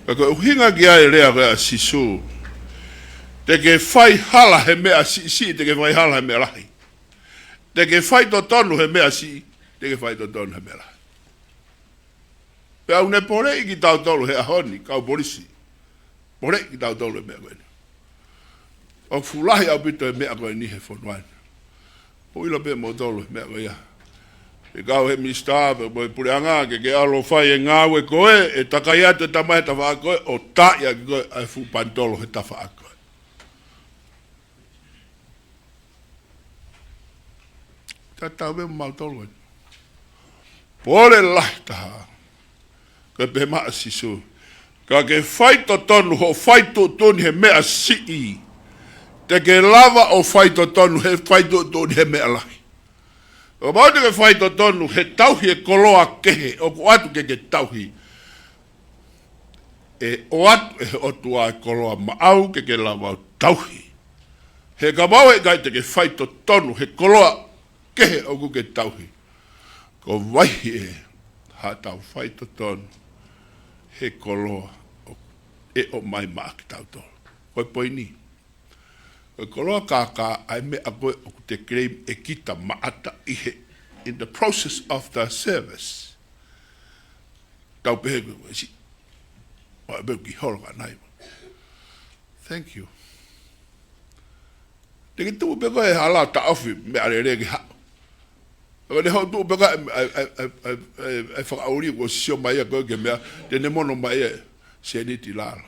Ka ko e ʻuhinga ki ai e lea ko ē ʻa Sīsū. Te ke fai hala he meʻa siʻisiʻi, te ke fai hala he meʻa lahi. Te ke fai totonu he meʻa siʻi, te ke fai totonu he meʻa lahi. Pea ʻoku ne poleʻi kitautolu he ʻaho ni, kau polisi. Poleʻi kitautolu he meʻa ko eni. ʻOku fuʻu lahi ʻaupito e meʻa ko eni he fonua ni. ʻOku ʻilo pē mautolu e meʻa ko ia. Ke kau he minisitā, pe ko e puleʻanga, ke ke ʻalu ʻo fai e ngāue ko ē, ʻe takai atu e tamaiki he tafaʻaki ko ē, ʻo taaʻi ʻaki koe ʻa e fuʻu panitolo he tafaʻaki ko ē. Tatau pē mo mautolu eni. Pole lahi taha. Ko e pehē mai ʻa Sīsū. Ka ke fai totonu hoʻo fai tuʻutuʻuni he meʻa siʻi. Te ke lava ʻo fai totonu he fai tuʻutuʻuni he meʻa lahi. ʻO mau te ke fai totonu he tauhi e koloa kehe ʻoku ʻoatu ke ke tauhi. ʻE ʻoatu ʻe he ʻOtua e koloa maʻau ke ke lava ʻo tauhi. He kapau ʻe ʻikai te ke fai totonu he koloa kehe ʻoku ke tauhi. Ko e vahe ʻe haʻatau fai totonu he koloa ʻoku ʻomai maʻa kitautolu. Ko e poini. Ko e koloa kākā ʻa e meʻa ko ē ʻoku te claim ʻe kita maʻata ʻi he, in the process of the service. Tau pehē ko e si. ʻO e pē ki holo ka nai. Thank you. Te ke tuʻu pē ko e hala taʻofi meʻalele ki haʻu. Ko ʻene hoʻo tuʻu pē ka e, e, e fakaʻuli kuo sio mai ia ko ē ki he meʻa, te ne mono mai e sēniti lalo.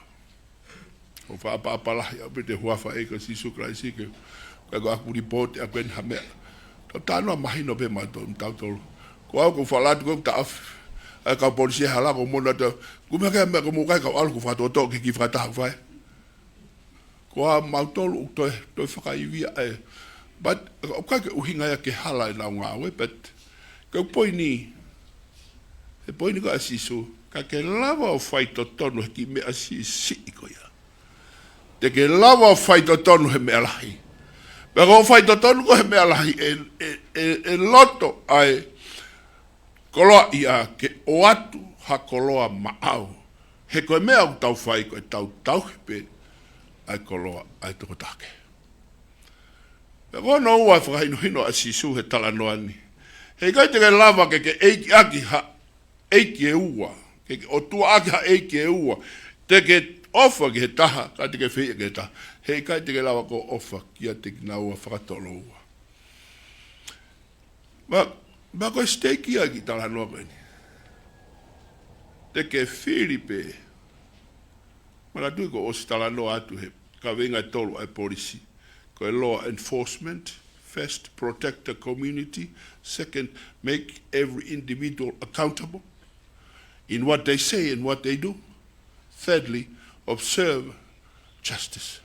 ʻOku fakaʻapaʻapa lahi ʻaupito e huafa ʻo e ʻEiki ko Sīsū Kalaisi ke, ka ko ʻeku lipooti ʻaku eni ha meʻa. Tau talanoa mahino pē mautolu, tautolu. Ko au ʻoku ou fakalatu ko e taʻofi ʻa e kau polisi he hala ko mono atu. Ko e meʻa ke meʻa ko e mou kai kau ʻalu ʻoku fakatoto ke ki fakataha fai. Ko au mautolu ʻoku toe, toe fakaivia e. But, ʻoku ʻikai ke ʻuhinga ia ke hala ʻenau ngāue, but, ko e poini, he poini ko ē ʻa Sīsū, ka ke lava ʻo faitotonu he kiʻi meʻa siʻisiʻi ko ia. Te ke lava ʻo faitotonu he meʻa lahi. Pea ko e faitotonu ko ē he meʻa lahi ʻe, ʻe, ʻe, ʻe loto ai koloaʻia ke ʻoatu ha koloa maʻau. He ko e meʻa ʻoku tau fai ko e tau tauhi pē ʻa e koloa ʻa e tokotaha kehe. Pea ko hono ua e fakahinohino ʻa Sīsū he talanoa ni. Heʻikai te ke lava ke ke ʻeikiʻaki ha ʻeiki ʻe ua. Ke ke ʻotuaʻaki ha ʻeiki ʻe ua. Te ke ʻofa ki he taha, ka te ke fehiʻa ki he taha. Heʻikai te ke lava ʻo ʻofa kiate kinaua fakatouloua. Ma, ma ko e siteiki ia ki talanoa ko eni. Te ke fili pē. Manatuʻi kuo ʻosi talanoa atu he kaveinga ʻe tolu ʻa e polisi. Ko e law enforcement, first, protect the community, second, make every individual accountable in what they say and what they do, thirdly, observe justice.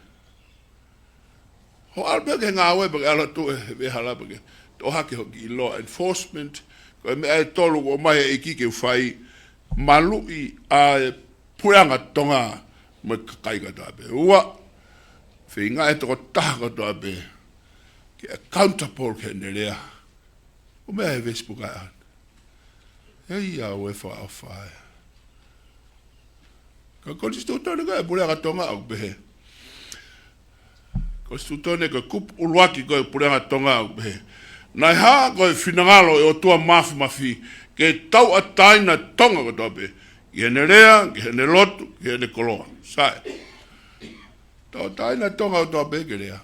Hoʻo ʻalu pē ki he ngāue pea ke ʻalu atu he veʻehala pea ke toʻo hake hoʻo kiʻi law enforcement, ko e meʻa ʻe tolu kuo ʻomai ʻe he ʻEiki ke fai, maluʻi ʻa e puleʻanga Tonga mo e kakai kotoa pē. Ua, feinga e tokotaha kotoa pē ke accountable ki heʻene lea. ʻO meʻa he Facebook ai ʻaho ni. ʻEi, ʻoua ʻe fakaʻofa ia. Ka ko e konisitūtone ko ē ʻa e puleʻanga Tonga ʻoku pehē. Konisitūtone ko e kupu ʻuluaki ko ē ʻa e puleʻanga Tonga ʻoku pehē. Naʻe hā ko e finangalo ʻo e ʻOtua Māfimafi ke tauʻatāina Tonga kotoa pē. Ki heʻene lea, ki heʻene lotu, ki heʻene koloa. Sai. Tauʻatāina Tonga kotoa pē ke lea.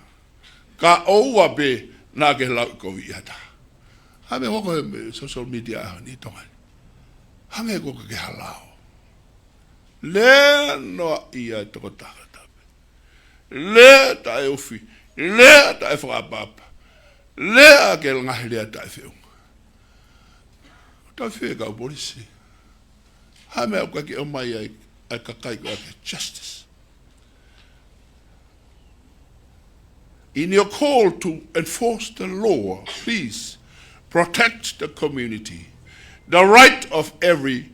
Ka ʻoua pē naʻa ke lauʻikoviʻi ha taha. Hangē ko e hoko he social media ʻaho ni ʻi Tonga ni. Hangē ko e ke halao. Lea noaʻia e tokotaha kotoa pē. Lea taʻeofi. Lea taʻefakaʻapaʻapa. Lea ʻaki e ngaahi lea taʻefeʻunga. Tau fie kau polisi. Hā e meʻa ʻoku ʻikai ke ʻomai ai ʻa e kakai ko ē ki he justice. In your call to enforce the law, please protect the community, the right of every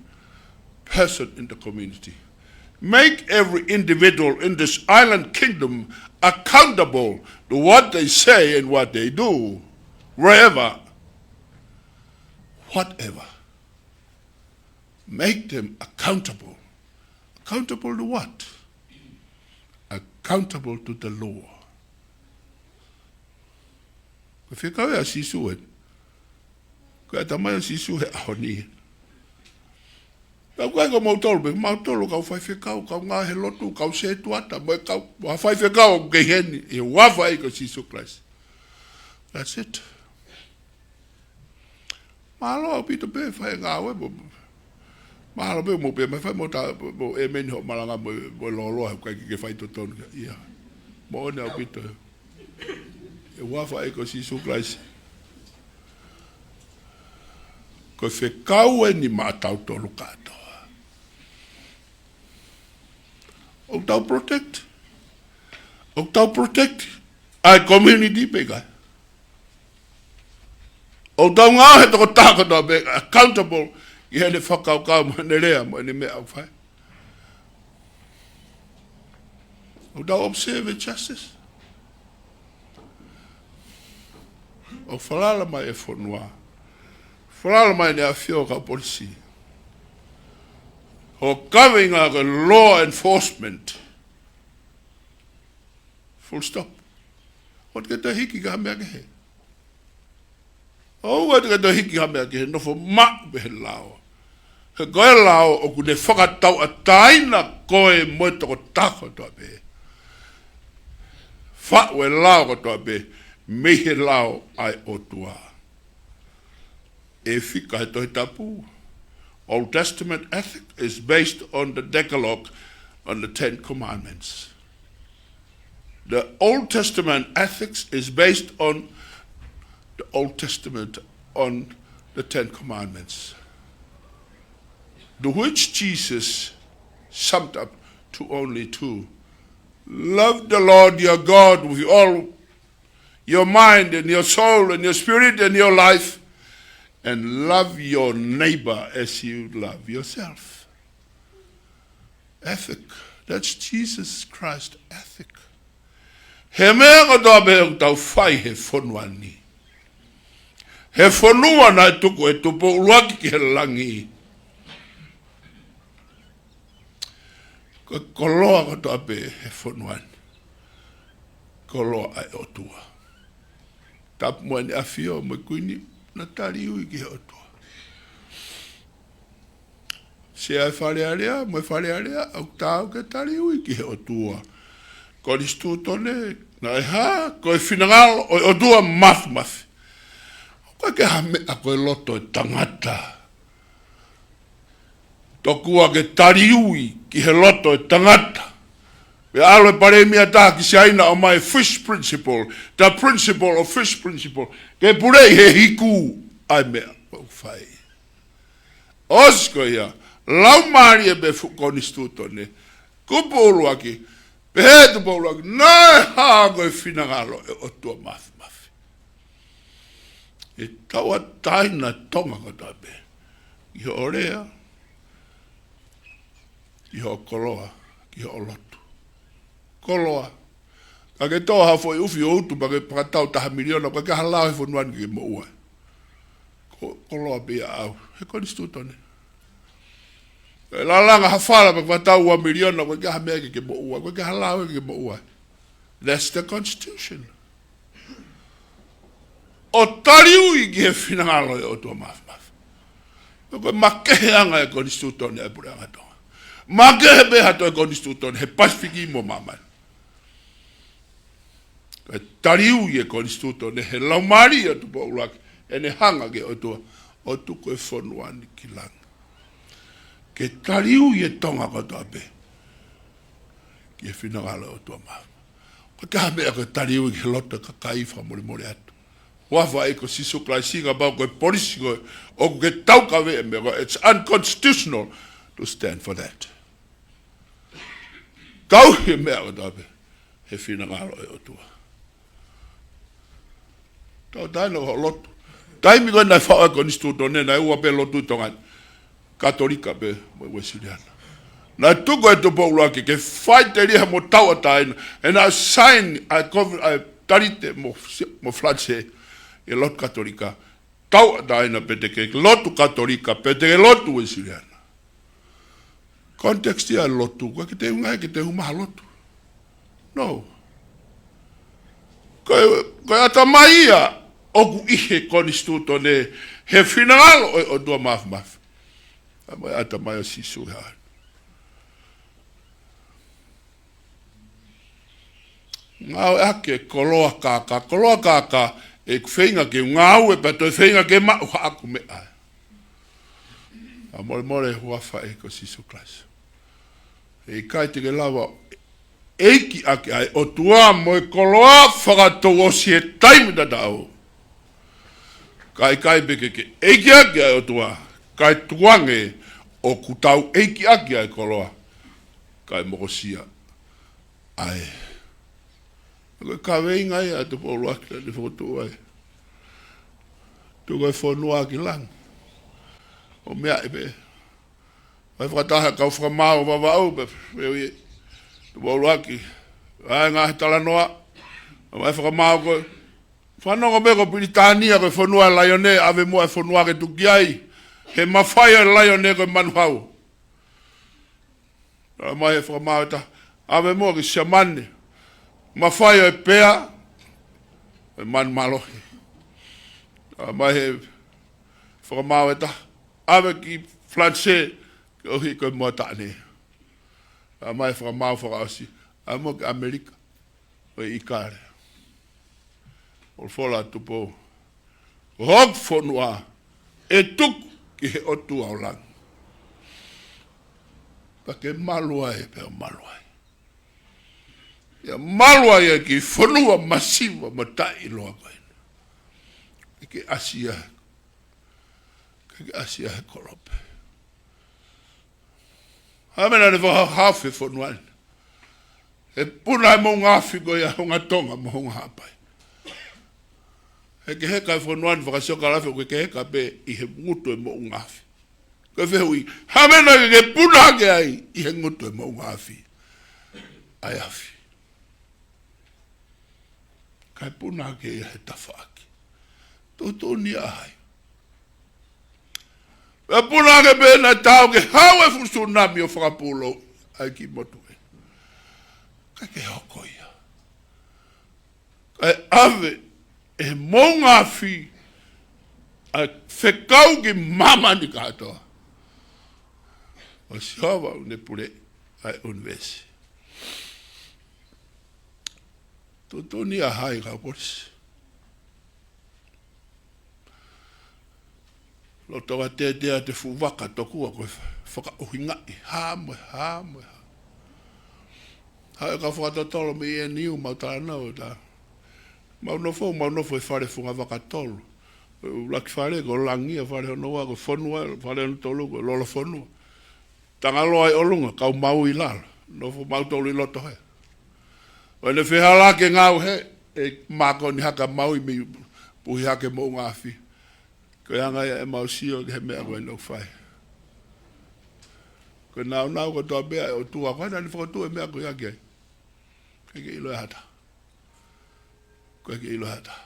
person in the community. Make every individual in this island kingdom accountable to what they say and what they do, wherever, whatever. Make them accountable. Accountable to what? Accountable to the law. Ko e fekau ʻa Sīsū ē. Ko e ʻatamai ʻo Sīsū he ʻaho ni. Ka ʻoku ʻikai ko mautolu pē, mautolu kau faifekau, kau ngāue he lotu, kau setuata, mo e kau, mo ha faifekau ʻoku kei heni, ʻi he huafa ʻo e ʻEiki ko Sīsū Kalaisi. That's it. Mālō ʻaupito pē fai e ngāue mo. Mālō pē mo pē mai fai mo ta mo ʻēmeni hoʻo malanga mo, mo lōloa he ʻikai ke ke faitotonu ia. Moʻoni ʻaupito. ʻI he huafa ʻo e ʻEiki ko Sīsū Kalaisi. Ko e fekau eni maʻatautolu kātoa. ʻOku tau protect. ʻOku tau protect ʻa e community pē ʻikai. ʻOku tau ngāue he tokotaha kotoa pē accountable ʻi heʻene fakakaukau mo ʻene lea mo ʻene meʻa ʻoku fai. ʻOku tau observe justice. ʻOku falala mai e fonua. Falala mai ʻEne ʻAfio kau polisi. Hoʻo kaveinga ko e law enforcement. Full stop. ʻOua te ke toe hiki ki ha meʻa kehe. ʻOua te ke toe hiki ki ha meʻa kehe, nofo maʻu pē he lao. He ko e lao ʻoku ne fakatauʻatāina koe mo e tokotaha kotoa pē. Faʻu e lao kotoa pē mei he lao ʻa e ʻOtua. ʻe fika he Tohi Tapu. Old Testament ethic is based on the Decalogue, on the Ten Commandments. The Old Testament ethics is based on the Old Testament, on the Ten Commandments, to which Jesus summed up to only two. Love the Lord your God with all your mind and your soul and your spirit and your life, and love your neighbor as you love yourself. Ethic. That's Jesus Christ ethic. He meʻa kotoa pē ʻoku tau fai he fonua ni, he fonua naʻe tuku ʻe Tupou ʻUluaki ki he langi, ko e koloa kotoa pē he fonua ni, koloa ʻa e ʻOtua. Tapu mo ʻEne ʻAfio mo e Kuini, naʻa tali ui ki he ʻOtua. Sea ʻa e Fale Alea mo e Fale Alea, ʻoku taau ke tali ui ki he ʻOtua. Konisitūtone, naʻe hā? Ko e finangalo ʻo e ʻOtua Māfimafi. ʻOku ʻikai ke ha meʻa ko e loto ʻo e tangata. Tokua ke tali ui ki he loto ʻo e tangata. Pea ʻalu e palēmia ʻe taha ki Siaina ʻo ʻomai e fish principle, the principle of fish principle. Ke puleʻi he hiku ʻa e meʻa ʻoku fai. ʻOsi ko ia, laumālie pē fuʻu konisitūtone, Tupou ʻUluaki, pehē ʻe Tupou ʻUluaki, naʻe hā? Ko e finangalo ʻo e ʻOtua Māfimafi. ʻE tauʻatāina Tonga kotoa pē, ʻi hoʻo lea, ʻi hoʻo koloa, ki hoʻo lotu. Koloa. Ka ke tō ha foʻi ʻufi ʻo utu pea ke fakatau taha miliona, ʻoku ʻikai ke ha lao he fonua ni ke moʻua ai. Ko, koloa pē ia ʻaʻau, he konisitūtone. Ke lalanga ha fala pea ke fakatau ua miliona, ʻoku ʻikai ke ha meʻa ke ke moʻua ai, ʻoku ʻikai ke ha lao ke ke moʻua ai. That's the Constitution. ʻO tali ui ki he finangalo ʻo e ʻOtua Māfimafi. Ko e makeheʻanga ʻo e konisitūtone ʻa e Puleʻanga Tonga. Makehe pē ha toe konisitūtone he Pasifiki mo māmani. Ko e tali ui ʻo e konisitūtone he laumālie ʻo Tupou ʻUluaki, ʻene hanga ki he ʻOtua ʻo tuku e fonua ni ki langi. Ke tali ui e Tonga kotoa pē ki he finangalo ʻo e ʻOtua Māfimafi. ʻOku ʻikai ha meʻa ko e tali ui ki he loto ʻo e kakai, fakamolemole atu. Huafa ʻo e ʻEiki ko Sīsū Kalaisi, kapau ko e polisi ko ē ʻoku ke taukaveʻi e meʻa ko ē, it's unconstitutional to stand for that. Tauhi e meʻa kotoa pē he finangalo ʻo e ʻOtua. Tauʻatāina hoʻo lotu. Taimi ko ē naʻe faʻu ai e konisitūtone, naʻe ua pē lotu ʻi Tonga ni, Katolika pē mo e Uēsiliana. Naʻe tuku ʻe Tupou ʻUluaki ke faʻiteliha mo tauʻatāina, ʻe naʻe sign ʻa e kovi-, ʻa e talite mo, mo Falanisē ʻi he lotu Katolika. Tauʻatāina pe te ke lotu Katolika, pe te ke lotu Uēsiliana. Context ia e lotu, ʻoku ʻikai ke te unga ke te uma ha lotu. No. Ko e, ko e ʻatamai ia ʻoku ʻi he konisitūtone he finangalo ʻo e ʻOtua Māfimafi. ʻA mo e ʻatamai ʻo Sīsū he ʻaho ni. Ngāueʻaki e koloa kākā, koloa kākā, ʻeku feinga ke ngāue pea toe feinga ke maʻu haʻaku meʻa. Fakamolemole, huafa ʻo e ʻEiki ko Sīsū Kalaisi. ʻE ʻikai te ke lava ʻo ʻeikiʻaki ʻa e ʻOtua mo e koloa fakatouʻosi he taimi tatau. Ka ʻikai pē ke ke ʻeikiʻaki ʻa e ʻOtua, kae tukuange ʻoku tau ʻeikiʻaki ʻa e koloa, kae mokosia ʻa e. Ko e kaveinga ia ʻa Tupou ʻUluaki naʻa ne fokotuʻu ai. Tuku e fonua ki langi. ʻO meʻa ʻi pē. Mai fakataha kau fakamaau Vavaʻu pē, pē ui Tupou ʻUluaki. ʻAi ngaahi talanoa. Mai fakamaau ko e fanongo pē ko Pilitānia ko e fonua e laione, ʻave muʻa e fonua ke tuku ki ai. He mafai ʻo e laione ko e manuhau. Talamai he fakamaau ʻe taha, ʻave muʻa ki Siamane. Mafai ʻo e pea, ʻo e manu mālohi. Talamai he fakamaau ʻe taha, ʻave ki Falanisē, koeʻuhi ko e moa taʻane. Talamai he fakamaau fakaʻosi, ʻave muʻa ki ʻAmelika, ʻo e ʻikale. ʻOku folofola ʻa Tupou, ko hoku fonua, ʻe tuku ki he ʻOtua ʻo langi. Pea ke malu ai, pea malu ai. ʻIa malu ai ʻa e kiʻi fonua masiva mo taʻeʻiloa ko eni. Ke ke ʻasi ai, ke ke ʻasi ai he kolope. Hā e meʻa naʻe fakahaofi e fonua ni? He puna e moʻunga afi ko ia, Hounga Tonga mo Hounga Haʻapai. He ke heka e fonua ni fakasiokalafi, ʻoku ke heka pē ʻi he ngutu e moʻunga afi. Ko e fehuʻi, hā e meʻa naʻa ke puna hake ai ʻi he ngutu e moʻunga afi? ʻA e afi. Kae puna hake ia he tafaʻaki. Tuʻutuʻuni ʻa hai? Pea puna hake pē naʻe taau ke haʻu e fuʻu sunami ʻo fakapūlou ai ki motu e. Kae ke hoko ia. Kae ʻave e moʻunga afi ʻa e fekau ki māmani kātoa. ʻO Sihova ʻoku ne pule ʻa e ʻunivēsi. Tuʻutuʻuni ʻa hai, kau polisi? Loto ka tētē ʻa e fuʻu vaka tokua ko e fakaʻuhingaʻi. Hā mo e, hā mo e, hā. Hā e kau fakatotolo mei ʻeni ʻo mau talanoa ʻo tā. Mau nofo, mau nofo he fale funga vaka tolu. ʻUluaki fale ko Langi, ʻa e fale hono ua ko Fonua, fale hono tolu ko Lolofonua. Tangaloa ʻi ʻolunga, kau Maui ʻi lalo. Nofo mautolu ʻi loto he. ʻO ne fehālaaki e ngāue he, ʻe mākoni hake ʻa Maui mei puhi hake moʻunga afi. Ko e anga ia ʻemau sio ki he meʻa ko eni ʻoku fai. Ko e nāunau kotoa pē ʻa e ʻOtua, ko ena naʻa ne fokotuʻu e meʻa ko ia ki ai. ʻIkai ke ʻilo ʻe ha taha. ʻIkai ke ʻilo ʻe ha taha.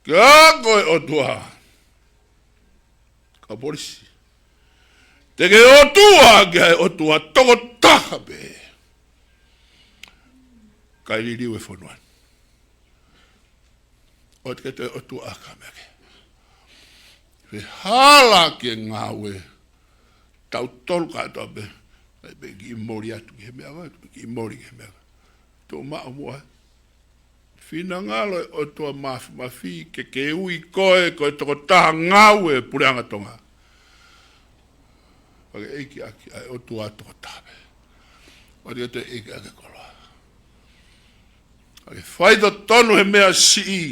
Ka ko e ʻOtua. Kau polisi. Te ke ʻOtua ki he ʻOtua tokotaha pē. Kae liliu e fonua ni. ʻOua te ke toe ʻOtua ʻaki ha meʻa kehe. Fehālaaki e ngāue. Tautolu kātoa pē. ʻIkai pē kiʻi moli atu ki he meʻa ko ē, kiʻi moli ki he meʻa ko ē. Tuʻu maʻu muʻa. Finangalo e ʻOtua Māfimafi ke ke ui koe ko e tokotaha ngāue e Puleʻanga Tonga. ʻOua te ke ʻeiki ʻaki ʻa e ʻOtua tokotaha pē. ʻOua te ke toe ʻeiki ʻaki e koloa. ʻOua te ke faitotonu he meʻa siʻi.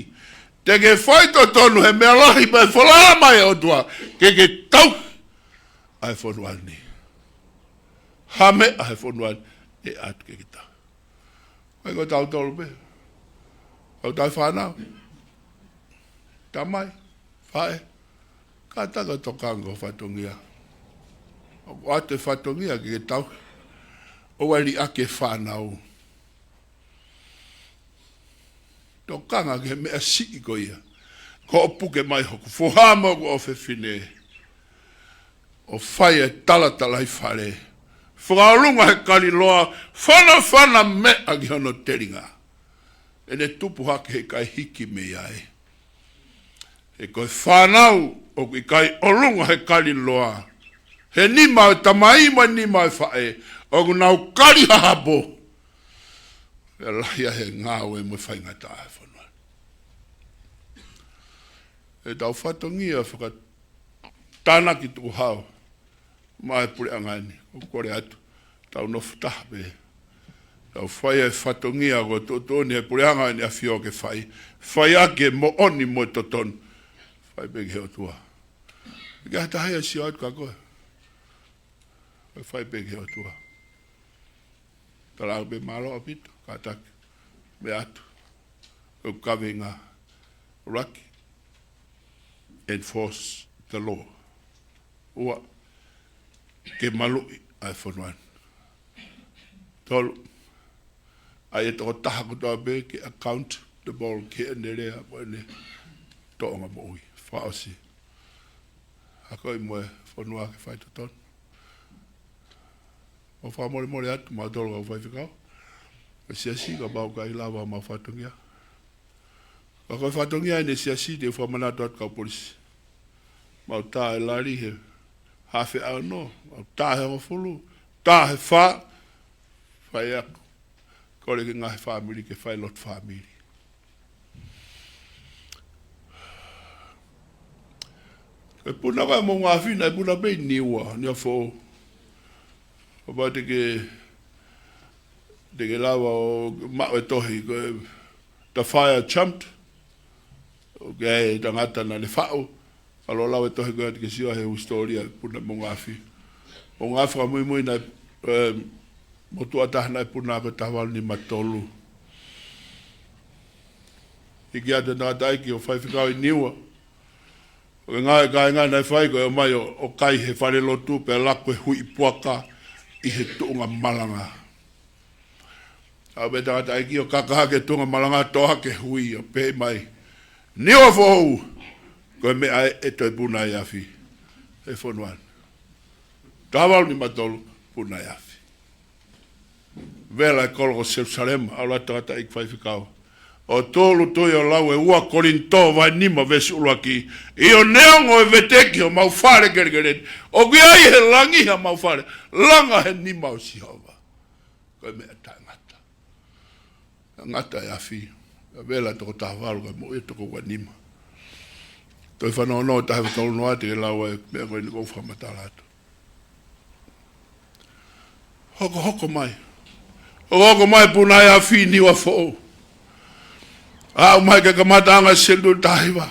Te ke faitotonu he meʻa lahi pea ʻe falala mai e ʻOtua ke ke tauhi ʻa e fonua ni. Hā e meʻa he fonua ni ʻe ʻatu ke ke tauhi? ʻIkai ko tautolu pē. Kau tauhi fānau. Tamai, faʻē. Kātaki ʻo tokanga ki ho fatongia. ʻOku ʻoatu e fatongia ke ke tauhi. ʻOua ʻe liʻaki e fānau. Tokanga ki he meʻa siʻi ko ia. Ko hoʻo puke mai hoku foha mo hoku ʻofefine. ʻO fai e talatalaifale. Fakaʻolunga he kaliloa, fanafana meʻa ki hono telinga. ʻE ne tupu hake he ʻikai hiki mei ai. He ko e fānau ʻoku ʻikai ʻolunga he kaliloa. He nima ʻo e tamai mo e nima ʻo e faʻē. ʻOku nau kali hahapo. ʻE lahi ʻa e ngāue mo e faingataʻa he fonua. ʻEtau fatongia fakatānaki tukuhau maʻa e puleʻanga ni, ʻoku kole atu, tau nofo taha pē. Tau fai e fatongia ko e tuʻutuʻuni he Puleʻanga ni ʻa e ʻAfio ke fai. Fai ʻaki e moʻoni mo e totonu. Fai pē ki he ʻOtua. ʻIkai ha taha ia ʻe sio atu kia koe. Fai pē ki he ʻOtua. Talaʻi pē mālō ʻaupito, kātaki. Meʻa atu. ʻOku kaveinga. ʻUluaki. Enforce the law. Ua. Ke maluʻi ʻa e fonua ni. Tolu. ʻAi e tokotaha kotoa pē ke accountable ki heʻene lea mo ʻene tōʻonga moʻui. Fakaʻosi. Akoʻi mo e fonua ke faitotonu. ʻOku fakamolemole atu mautolu kau faifekau. Ko e siasi kapau ʻoku ʻikai lava homau fatongia. Ka ko e fatongia ʻeni e siasi te u fakamanatu atu kau polisi. Mau tā e lali he hafe ʻaono, mau tā he hongofulu, tā he fā, fai aku. Kole ki he ngaahi fāmili ke fai lotu fāmili. Ko e puna ko ē Moʻungaafi naʻe puna pē ʻi Niua, Niuafoʻou. Kapau te ke, te ke lava ʻo maʻu e tohi, ko e The Fire Jumped. ʻOku ʻi ai e tangata naʻa ne faʻu. Ka ʻoku lau e tohi ko ē te ke sio he hisitōlia puna Moʻungaafi. Moʻungaafi ka muimui naʻe, ē, motuʻa taha naʻe puna ko e taha valu nima tolu. Hiki atu e tangataʻeiki ʻo faifekau ʻi Niua. ʻO ngāue kāinga naʻe fai ko e ʻomai ʻo, ʻo kai he falelotu pea laku e huiʻi puaka ʻi he tuʻunga malanga. ʻAlu pē tangataʻeiki ʻo kaka hake tuʻunga malanga, toʻo hake hui ʻo pehē mai, Niuafoʻou, ko e meʻa ē ʻe toe puna ai e afi he fonua ni. Taha valu nima tolu, puna ai e afi. Vela e kolo ko Selusalema, ʻalu atu e tangataʻeiki faifekau ʻo tūʻulutui ʻo lau e ua Kolinitō vahe nima veesi ʻuluaki, ʻio neongo e veteki homau fale kelekele ni, ʻoku ʻi ai he langi hamau fale, langa he nima ʻo Sihova. Ko e meʻa taʻengata. Ngata e afi. Ka vela toko taha valu ka moʻui e toko ua nima. Toe fanongo taha valu tolu noa te ke lau e meʻa ko eni ʻoku ou fakamatala atu. Hokohoko mai. Hokohoko mai puna e afi Niuafoʻou. Aʻu mai ki he kamataʻanga e senituli taha hiva.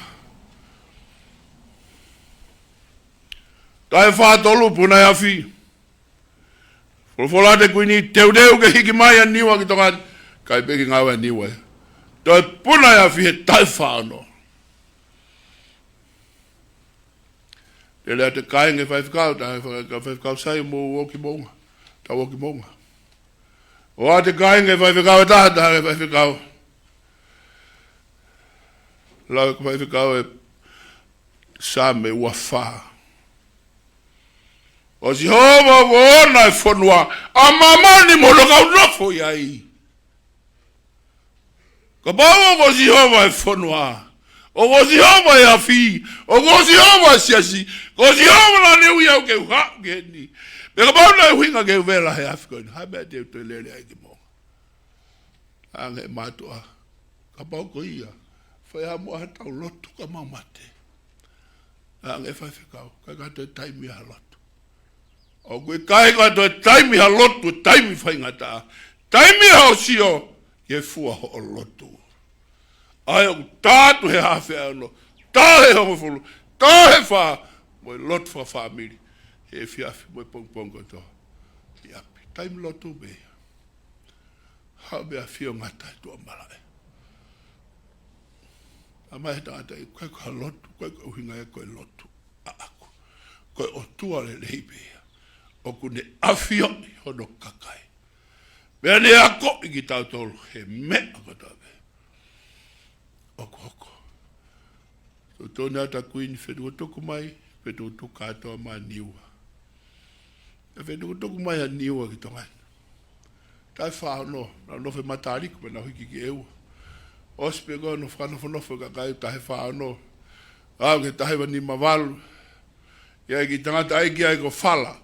Taha fā tolu puna e afi. Folofola atu e kuini teuteu ke hiki mai ʻa Niua ki Tonga ni. ʻIkai pē ke ngāue ʻa Niua ia. Toe puna e afi he taha fā ono. Lele atu e kāinga e faifekau, taha e fa-, ka faifekau sai mo ʻoku ʻi Moʻunga. Tau ʻoku ʻi Moʻunga. ʻOatu e kāinga e faifekau, taha, taha e faifekau. Lau e faifekau e Saame ua fā. ʻO Sihova ʻoku ʻoʻona e fonua ʻa māmani mo hono kau nofo ʻi ai. Kapau ʻoku ʻo Sihova e fonua, ʻoku ʻo Sihova e afi, ʻoku ʻo Sihova e siasi, ko Sihova naʻa ne ui au ke u haʻu ki heni. Pea kapau naʻe ʻuhinga ke u vela he afi ko eni, ha meʻa te u toe lele ai ki Moʻunga. Ange e mātuʻa, kapau ko ia, fai ā muʻa haʻatau lotu ka mau mate. Ange e faifekau, ʻikai ke toe taimi ha lotu. ʻOku ʻikai ke toe taimi ha lotu, taimi faingataʻa. Taimi ʻo sio, ke fua hoʻo lotu. ʻA ia ʻoku tā atu he hafe ʻa ono, tā he hongofulu, tā he fā, mo e lotu fakafāmili he efiafi mo e pongipongi kotoa. ʻI ʻapi, taimi lotu pē ia. Haʻu pē ʻa e ʻAfio ngata e tuʻa malaʻe. ʻA mai he tangata ʻikai ko ha lotu, ʻikai ko e ʻuhinga ia ko e lotu ʻaʻaku. Ko e ʻOtua lelei pē ia. ʻOku ne ʻafioʻi hono kakai. Pea ne akoʻi kitautolu he meʻa kotoa pē. ʻOku hoko. Totonu atu ʻa e kuini fetukutuku mai, fetukutuku kātoa mai Niua. ʻE fetukutuku mai ʻa Niua ki Tonga ni. Taha fā ono, naʻa nau nofo he mataliku, pea nau hiki ki ʻEua. ʻOsi pē ko ē hono fakanofonofo e kakai taha fā ono. Aʻu ki he taha hiva nima valu. ʻI ai e kiʻi tangataʻeiki ai ko Fala.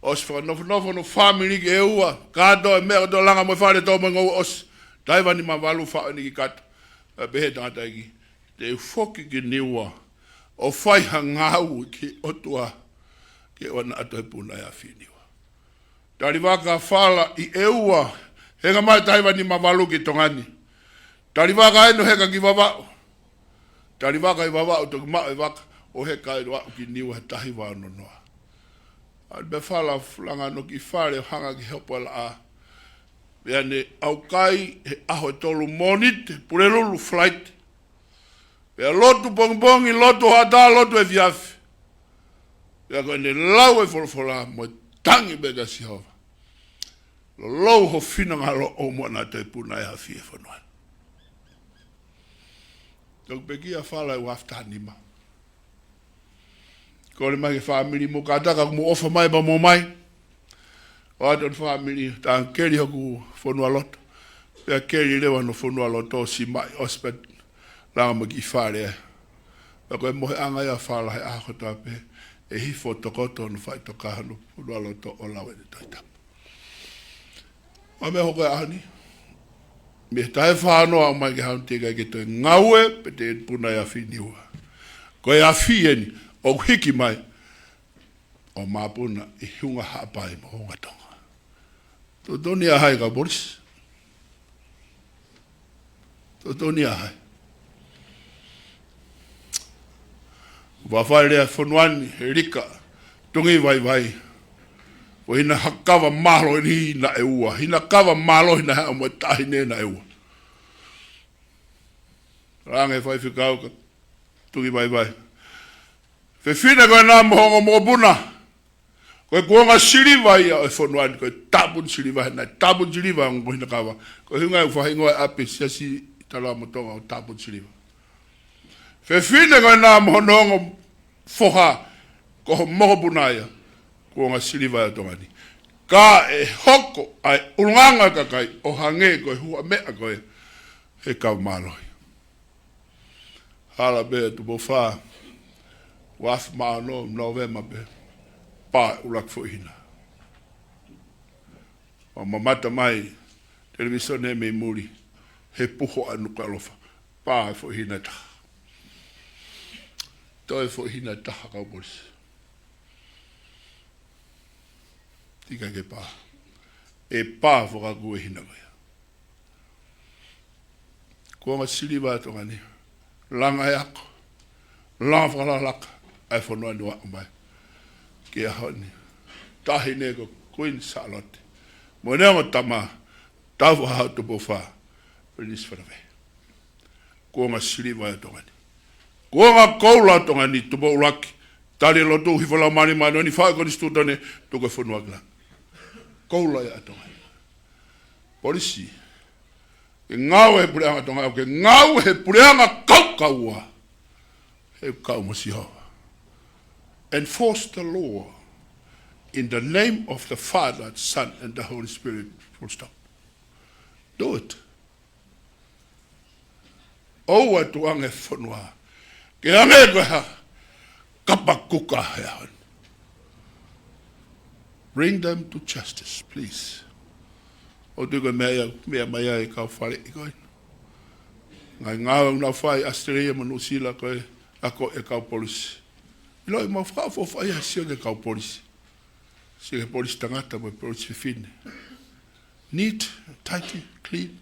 ʻOsi fakanofonofo hono fāmili ki ʻEua, kātoa e meʻa kotoa langa mo e fale tō mo e ngoue ʻosi, taha hiva nima valu faʻo eni ki kata, ʻa e pehē tangataʻeiki, te u foki ki Niua, ʻo fai ha ngāue ki he ʻOtua, ke ʻoua naʻa toe puna e afi Niua. Talivaka Fala ʻi ʻEua, heka mai taha hiva nima valu ki Tonga ni. Talivaka eni ʻo heka ki Vavaʻu. Talivaka ʻi Vavaʻu toki maʻu e vaka ʻo heka ʻi Vavaʻu ki Niua he taha hiva ono noa. ʻAlu pē Fala ʻo langa hono kiʻi fale ʻo hanga ki he hopo ʻa e laʻā. Pea ne ʻaukai he ʻaho ʻe tolu Mōnite, Pulelulu flight. Pea lotu pongipongi, lotu hoʻatā, lotu efiafi. Pea ko ʻene lau e folofola mo e tangi pē kia Sihova. Lolou ho finangalo ʻoua muʻa naʻa toe puna e afi he fonua ni. Toki pekia Fala ʻi he ua afe taha nima. Kole mai ki he fāmili mo kātaki ʻoku mou ʻofa mai pea mou ō mai. ʻOatu hono fāmili, tā keli hoku fonualoto. Pea keli leva hono fonualoto ʻo simaʻi ʻosi pea langa mo e kiʻi fale. Pea ko e mohenga ia ʻa Fala he ʻaho kotoa pē, ʻe hifo tokoto hono faʻitoka hono fonualoto ʻo lau ʻene Tohi Tapu. ʻA e meʻa hoko he ʻaho ni. Mei he taha fā ono aʻu mai ki he ʻaho ni teʻeki ai ke toe ngāue, pe toe puna e afi Niua. Ko e afi eni ʻoku hiki mai ʻo māpuna ʻi Hunga Haʻapai mo Hunga Tonga. Tuʻutuʻuni ʻa hai, kau polisi? Tuʻutuʻuni ʻa hai? Vaʻa fai lea fonua ni he lika, tungi vaivai. Ko e hina ha kava mālohi naʻe ua, hina kava mālohi naʻe haʻu mo e taʻahine naʻe ua. Lange fai fekau ka tungi vaivai. Fefine ko ena mo hono mokopuna. Ko e kuonga siliva ia ʻo e fonua ni, ko e tāpuni siliva, naʻe tāpuni siliva ongo hina kava. Ko e hingoa, faʻahinga ʻo e ʻapi siasi ʻi Taloa mo Tonga ʻo tāpuni siliva. Fefine ko ena mo hono ongo foha, ko ho mokopuna ia, kuonga siliva ʻo Tonga ni. Ka ʻe hoko ʻa e ʻulungaanga ʻa e kakai ʻo hangē ko e hua meʻa ko ē he kava mālohi. Hala pē Tupou-fā, uaafe mā ono, Nōvema pē, pā ʻuluaki foʻi hina. ʻO mamata mai televīsone mei muli, he puho ʻa Nukuʻalofa, pā foʻi hina ʻe taha. Toe foʻi hina ʻe taha, kau polisi. Tika ke pā. ʻE pā fakakū e hina ko ia. Kuonga siliva ʻo Tonga ni. Langa e ako. Langa fakalakalaka ʻa e fonua ni ʻo aʻu mai ki he ʻaho ni. Taʻahine ko Kuini Sālote mo ʻene ongo tama, Tāufaʻāhau Tupou-fā, Pilinisi Fanauʻi. Kuonga siliva ʻo Tonga ni. Kuonga koula ʻo Tonga ni, Tupou ʻUluaki. Tali e lotu, hifo e Laumālie Māʻoniʻoni, fai e konisitūtone, tuku e fonua ki langi. Koula ia ʻa Tonga ni. Polisi, ke ngāue he puleʻanga Tonga, ke ngāue he puleʻanga kaukaua. He kau mo Sihova. Enforce the law in the name of the Father, Son, and the Holy Spirit. Full stop. Do it. ʻOua ʻe tuʻu ange e fonua ke hangē ko ha kapa kuka he ʻaho ni. Bring them to justice, please. ʻOku ou tui ko e meʻa ia, meʻa mai ai e kau faleʻi ko ē. Ngaahi ngāue ʻoku nau fai ʻi ʻAositelēlia mo Nuʻusila ko e ako e kau polisi. ʻIloʻi, mau fakaʻofoʻofa ia he sio ki he kau polisi. Sio ki he polisi tangata mo e polisi fefine. Neat, tidy, clean.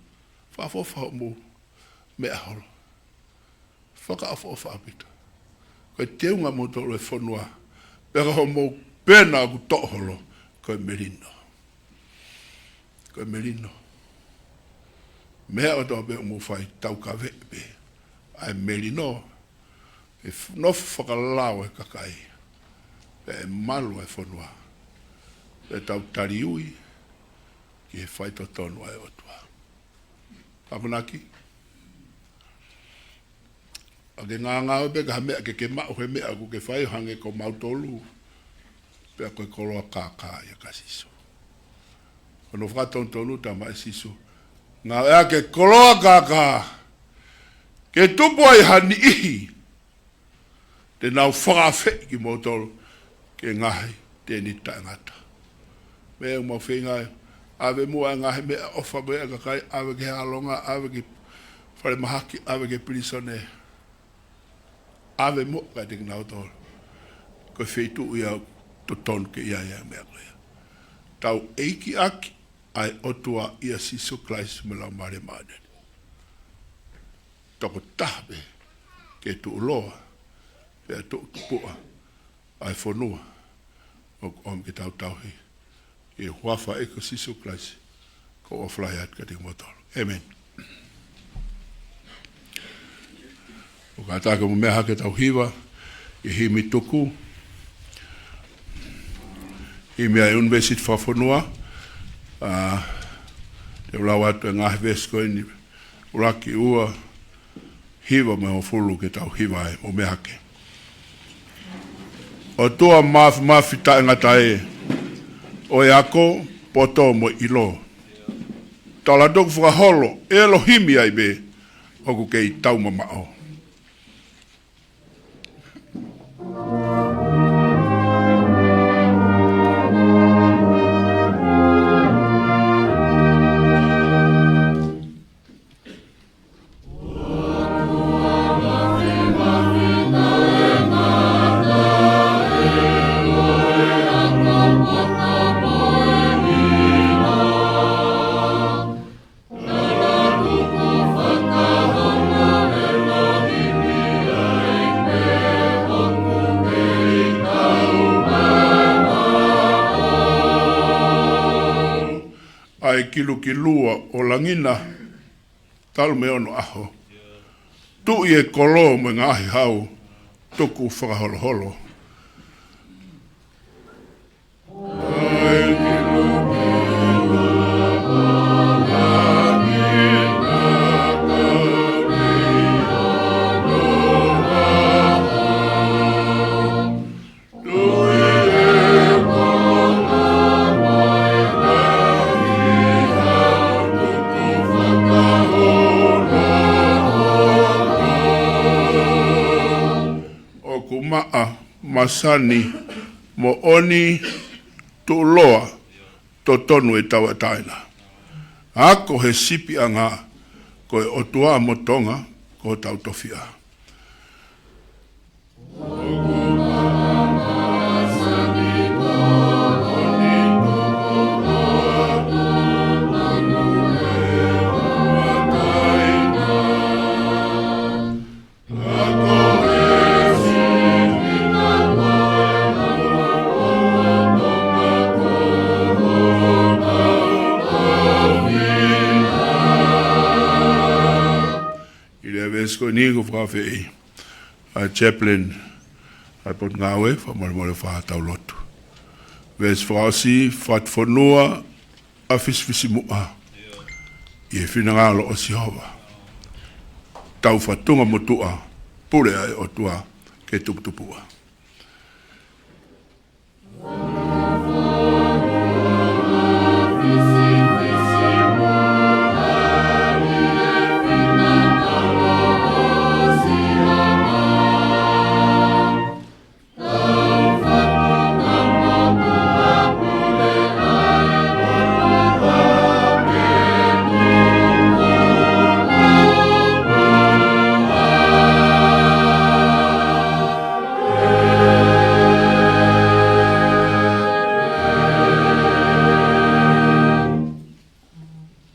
Fakaʻofoʻofa hoʻomou meʻa holo. Fakaʻofoʻofa ʻaupito. Ko e teunga moutolu e fonua. Pea ko hoʻomou pena ʻoku toʻo holo, ko e melino. Ko e melino. Meʻa kotoa pē ʻoku mou fai, taukaveʻi pē ʻa e melino. ʻE f-, nofo fakalao e kakai, pea ʻe malu e fonua, pea tau taliui ki he faitotonu ʻa e ʻOtua. Akonaki, ʻa ke ngāngāue pē ki ha meʻa ke ke maʻu he meʻa ʻoku ke fai ʻo hangē ko mautolu, pea ko e koloa kākā ia kia Sīsū. Ko hono fakatonutonu, talamai ʻe Sīsū, ngāueʻaki e koloa kākā ke tupu ai ha niʻihi te nau fakaafeʻi kimoutolu ki he ngaahi tēniti taʻengata. Meʻa ʻoku mau feinga ai, ʻave muʻa e ngaahi meʻaʻofa ko ia ʻa e kakai, ʻave ki he ʻalonga, ʻave ki falemahaki, ʻave ki pilīsone. ʻAve muʻa kiate kinautolu. Ko e feituʻu ia ʻoku totonu ke ʻi ai e meʻa ko ia. Tau ʻeiki ʻaki ʻa e ʻOtua, ʻia Sīsū Kalaisi mo e Laumālie Māʻoniʻoni. Tokotaha pē ke tuʻuloa, pea tuʻutupuʻa ʻa e fonua ʻoku ʻomi ke tau tauhi. ʻI he huafa ʻo e ʻEiki ko Sīsū Kalaisi, ko e ʻofa lahi atu kiate kimoutolu. ʻĒmeni. ʻOku ou kātaki ke mou meʻa hake, tau hiva ʻi he himi tuku. Himi ʻa e ʻUnivēsiti Fakafonua. ʻA, te u lau atu e ngaahi veesi ko eni, ʻuluaki, ua, hiva mo e hongofulu, ke tau hiva ai, mou meʻa hake. ʻOtua Māfimafi Taʻengata ē, ʻo e ako, poto mo e ʻilo, tala tuku fakaholo ʻElohimi ai pē ʻoku kei taumamaʻo. ʻa e kilukilua ʻo langi na, talu mei onoʻaho. Tuʻi e kolo mo e ngaahi hau, tuku fakaholoholo. ʻOku maʻa, masani, moʻoni, tuʻuloa, totonu e tauʻatāina. Ako he sipiʻanga, ko e ʻOtua mo Tonga, ko hotau tofiʻa. ʻI he veesi ko eni ʻoku fakaafeʻi ʻa e chaplain ʻa e Potungāue, fakamolemole ʻoku tau lotu. Veesi fakaʻosi, fakatufonua ʻa Fisifisimuʻa ʻi he finangalo ʻo Sihova. Tau fatunga motuʻa, pule ʻa e ʻOtua ke tuputupuʻa.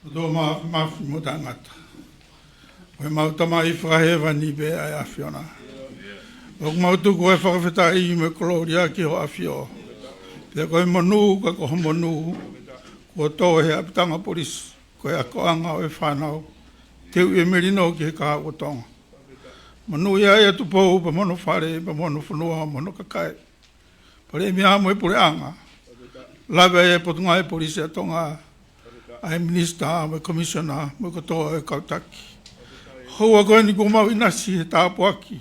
ʻOtua mā-, māfimafi mo taʻengata. Ko ʻemau Tamai fakahēvani pē ʻa e ʻAfiona. ʻOku mau tuku ʻa e fakafetaʻi mo e kolōlia ki ho ʻAfio. Pea ko e monū ka ko ho monū, kuo tō he ʻapitanga polisi, ko e akoʻanga ʻo e fānau, teuʻi e melino ki he kahaʻu ʻo Tonga. Monūʻia ʻa Tupou pea mo hono fale, pea mo hono fonua, mo hono kakai. Palēmia mo e puleʻanga. Lave ʻa e Potungāue Polisi ʻa Tonga, ʻa e minisitā mo e komisiona mo e kotoa e kau taki. Houa ko eni kuo mau ʻinasi he tāpuaki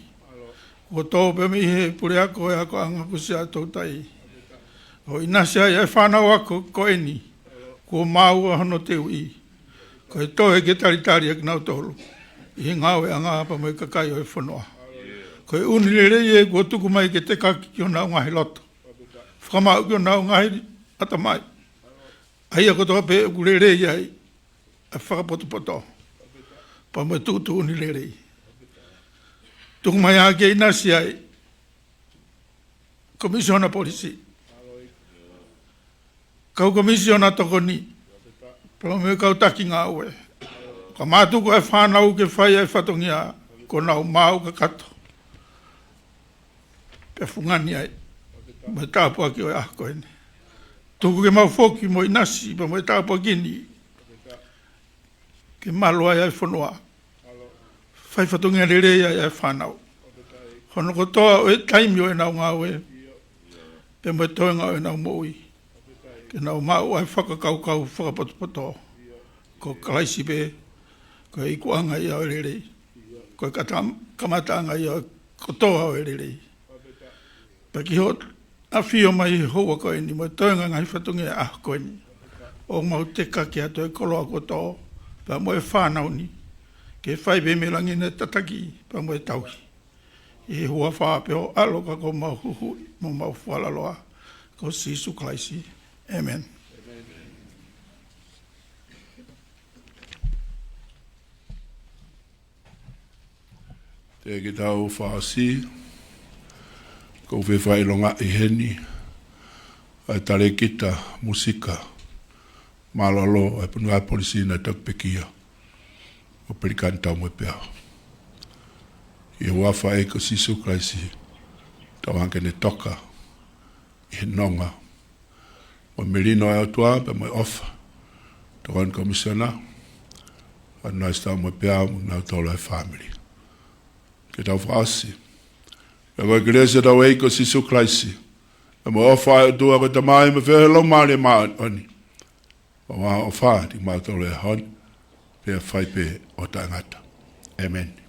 kuo tō pē mei he puleako ʻo e akoʻanga ko Siaʻatoutai. ʻO ʻinasi ai ʻa e fānau ako ko eni kuo maau ʻa hono teuʻi. Ko e toe ke talitali ʻa kinautolu ʻi he ngāueʻanga pea mo e kakai ʻo e fonua. Ko e ʻuni lelei ē kuo tuku mai ke tekaki ki honau ngaahi loto, fakamaʻu ki honau ngaahi ʻatamai. ʻA ia kotoa pē ʻoku lelei ai ʻa e fakapotopoto pea mo e tuʻutuʻuni lelei. Tuku mai ā ke ʻinasi ai Komisiona Polisi, kau komisiona tokoni, pea mo e kau taki ngāue. Ka mātuku ʻa e fānau ke fai ʻa e fatongia kuo nau maau kakato pea fungani ai mo e tāpuaki ʻo e ʻaho ko eni. Tuku ke mau foki mo ʻinasi pea mo e tāpuaki ni ke malu ai ʻa e fonua. Fai fatongia lelei ai ʻa e fānau hono kotoa ʻo e taimi ʻo ʻenau ngāue pea mo e toenga ʻo ʻenau moʻui, ke nau maʻu ʻa e fakakaukau fakapotopoto ko Kalaisi pē, ko e ikuʻanga ia ʻo e lelei, ko e kata-, kamataʻanga ia ʻo e kotoa ʻo e lelei. Pea ki ho ʻafio mai he houa ko eni mo e toenga ngaahi fatongia ʻaho ko eni, ʻoku mau tekaki atu e koloa kuo tō pea mo e fānau ni, ke fai pē mei langi na e tataki pea mo e tauhi. ʻI he huafa pē ho ʻAlo ka ko homau Huhuʻi mo homau Fualaloa, ko Sīsū Kalaisi. ʻĒmeni. Te ke tau fāʻosi, ko u fefaiʻilongaʻi heni ʻa e talēkita mūsika mālōlō ʻa e Potungāue Polisi naʻe toki pekia, ʻo Pelikani Taumaipeau. ʻI he huafa ʻo e ʻEiki ko Sīsū Kalaisi, tauange ke ne toka ʻi he nonga mo e melino ʻa e ʻOtua pea mo e ʻofa Tokoni Komisiona, ʻa Naisitau mo Peau, mo kinautolu e fāmili. Ke tau fakaʻosi. Ka ko e kelesi ʻa hotau ʻEiki ko Sīsū Kalaisi, ʻa e ʻofa ʻa e ʻOtua ko e Tamai, mo e feohi ʻa e Laumālie Māʻoniʻoni, ʻo ʻofa ʻiate kimautolu he ʻaho ni, pea fai pē ʻo taʻengata. ʻĒmeni.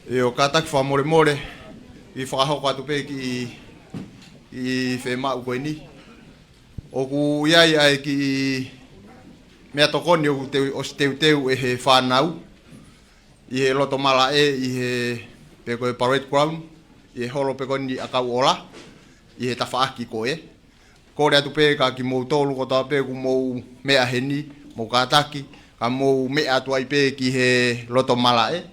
ʻIo, kātaki fakamolemole, ʻi he fakahoko atu pē ki he, ki he fiemaʻu ko eni. ʻOku ʻi ai ʻa e kiʻi meʻatokoni ʻoku teu, ʻosi teuteu ʻe he fānau ʻi he loto malaʻe, ʻi he, pe ko e parade ground, ʻi he holo pē ko eni ʻa Kauʻola, ʻi he tafaʻaki ko ē. Kole atu pē kia kimoutolu kotoa pē ʻoku mou meʻa heni, mou kātaki, ka mou meʻa atu ai pē ki he loto malaʻe,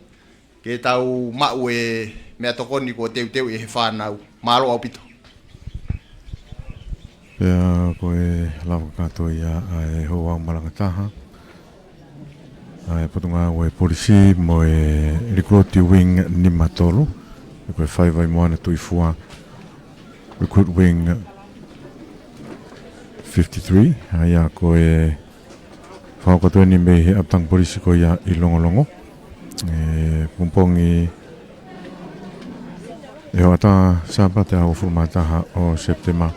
ke tau maʻu e meʻatokoni kuo teuteu ʻe he fānau. Mālō ʻaupito. Pea ko e lava kakato ia ʻa e houau malanga taha ʻa e Potungāue Polisi mo e Recruit Wing nima tolu, ko e Faivai Moana Tuʻifua Recruit Wing fifty-three, ʻa ia ko e fakahoko atu eni mei he ʻapitanga polisi ko ia ʻi Longolongo. ʻE, pongipongi ʻe hoʻatā Sāpate ʻaho uofulu mā taha ʻo Sepitema.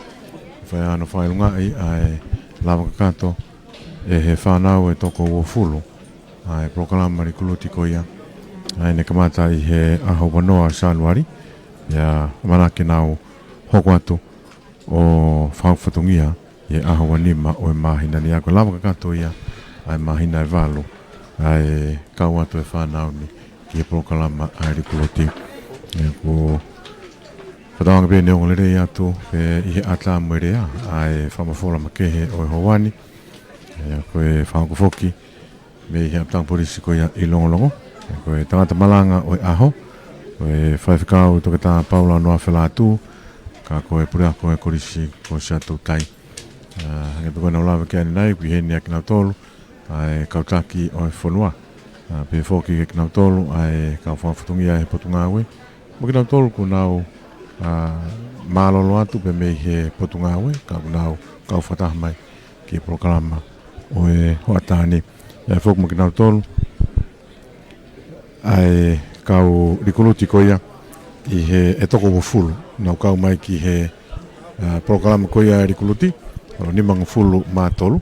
Fai hono fakaʻilongaʻi ʻa e lava kakato ʻe he fānau ʻe toko uofulu ʻa e polokalama likuluti ko ia. ʻA ia ne kamata ʻi he ʻaho ua noa Sānuali, pea ʻamanaki ke nau hoko atu ʻo fakahoko fatongia ʻi he ʻaho ua nima ʻo e māhina ni. ʻA ia ko e lava kakato ia ʻa e māhina ʻe valu ʻa e kau atu e fānau ni ki he polokalama ʻa e likuluti. ʻE, ʻoku fakatauange pē ʻene ongo lelei atu pē ʻi he ʻatā mo e lea ʻa e fakamafola makehe ʻo e houa ni. ʻE, ko e fakahoko foki mei he ʻapitanga polisi ko ia ʻi Longolongo. ʻE, ko e tangata malanga ʻo e ʻaho, ko e faifekau Toketā Paula Noa Felatu, ka ko e puleako ʻo e kolisi ko Siaʻatoutai. ʻA, hangē pē ko ʻenau lave ki ai ʻanenai, ʻoku ʻi heni ʻa kinautolu ʻa e kau taki ʻo e fonua. ʻA, pehē foki kiate kinautolu ʻa e kau fakafatongia ʻi he Potungāue, mo kinautolu kuo nau, ʻa, mālōlō atu pē mei he Potungāue, ka kuo nau kau fakataha mai ki he polokalama ʻo e hoʻatā ni. ʻE, foki mo kinautolu ʻa e kau likuluti ko ia ʻi he ʻe toko uofulu naʻa nau kau mai ki he, ʻa, polokalama ko ia ʻa e likuluti, ʻo nimangofulu mā tolu.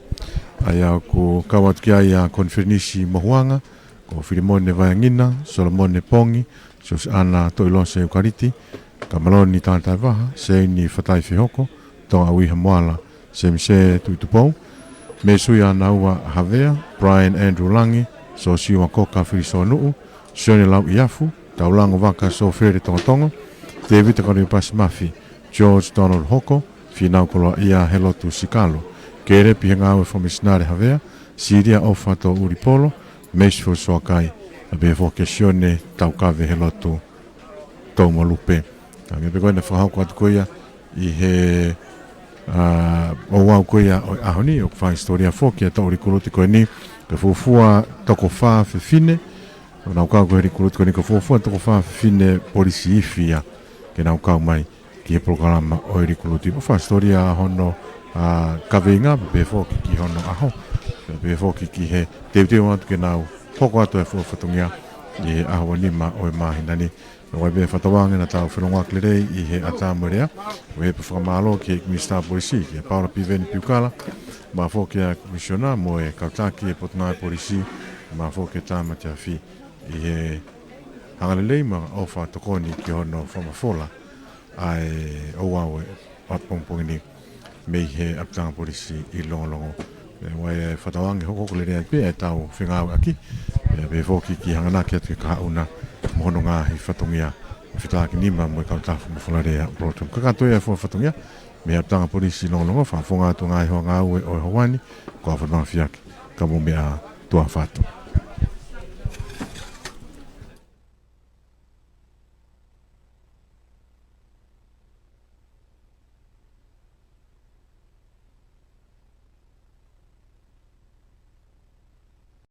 ʻA ia ʻoku kau atu ki ai ʻa Konifelenisi Mohuanga, ko Filimone Vaeangina, Solomone Pongi, Siosiana Toʻilose Ukaliti, Kamaloni Tātāvaha, Seini Fatai Fehoko, Tonga ʻUiha Moala, Semise Tuʻitupou, Mesuia Naua Havea, Brian Andrew Langi, Sosiua Koka Filisonuʻu, Sione Lauʻiafu, Taulango Vaka Sofele Tongotongo, Tevita Kaliopasi Mafi, George Donald Hoko, Finau Koloaʻia Helotu Sikalo, Kelepi he ngāue fakamesinale Havea, Silia ʻOfa Toʻuli Polo, Meisifo Soakai, ʻa pehē foki Sione Taukave Helotu Toumalupe. ʻA, meʻa pē ko ē naʻe fakahoko atu ko ia ʻi he, ʻa, ouau ko ia ʻo e ʻaho ni, ʻoku fai hisitōlia foki ʻa e toʻu likuluti ko eni, ko e fuofua toko fā fefine naʻa nau kau ki he likuluti ko eni, ko e fuofua toko fā fefine polisi ifi ia ke nau kau mai ki he polokalama ʻo e likuluti. ʻOku fai hisitōlia hono, ʻa, kaveinga, pehē foki ki hono ʻaho, pehē foki ki he teuteu atu ke nau hoko atu e fuofua fatongia ʻi he ʻaho ua nima ʻo e māhina ni. ʻOku ʻi ai pē fakatauange naʻa tau felongoaki lelei ʻi he ʻatā mo e lea. ʻOku ʻi ai pē fakamālō ki he Minisitā Polisi, kia Paula Piveni Piukala, pea foki ʻa e Komisiona mo e kau taki ʻo e Potungāue Polisi, pea foki ʻa e Tāmate Afi ʻi he hanga lelei mo e ʻofa tokoni ki hono fakamafola ʻa e ouau ʻo e ʻapongipongi ni mei he ʻapitanga polisi ʻi Longolongo. Pea ʻoku ʻi ai e fakatauange hokohoko lelei ai pē ʻetau fengāueʻaki, pea pehē foki ki he hanganaki atu ki he kahaʻu na mo hono ngaahi fatongia, ʻo fetakinima mo e kautaha fakamafola lea ʻo Proton. Kakato ia e fuofua fatongia mei he ʻapitanga polisi ʻi Longolongo. Fakafofonga atu e ngaahi hoa ngāue ʻo e houa ni, ko au Fatu Manga Fiaki, ka mou meʻa ā, tuʻa ʻofa atu.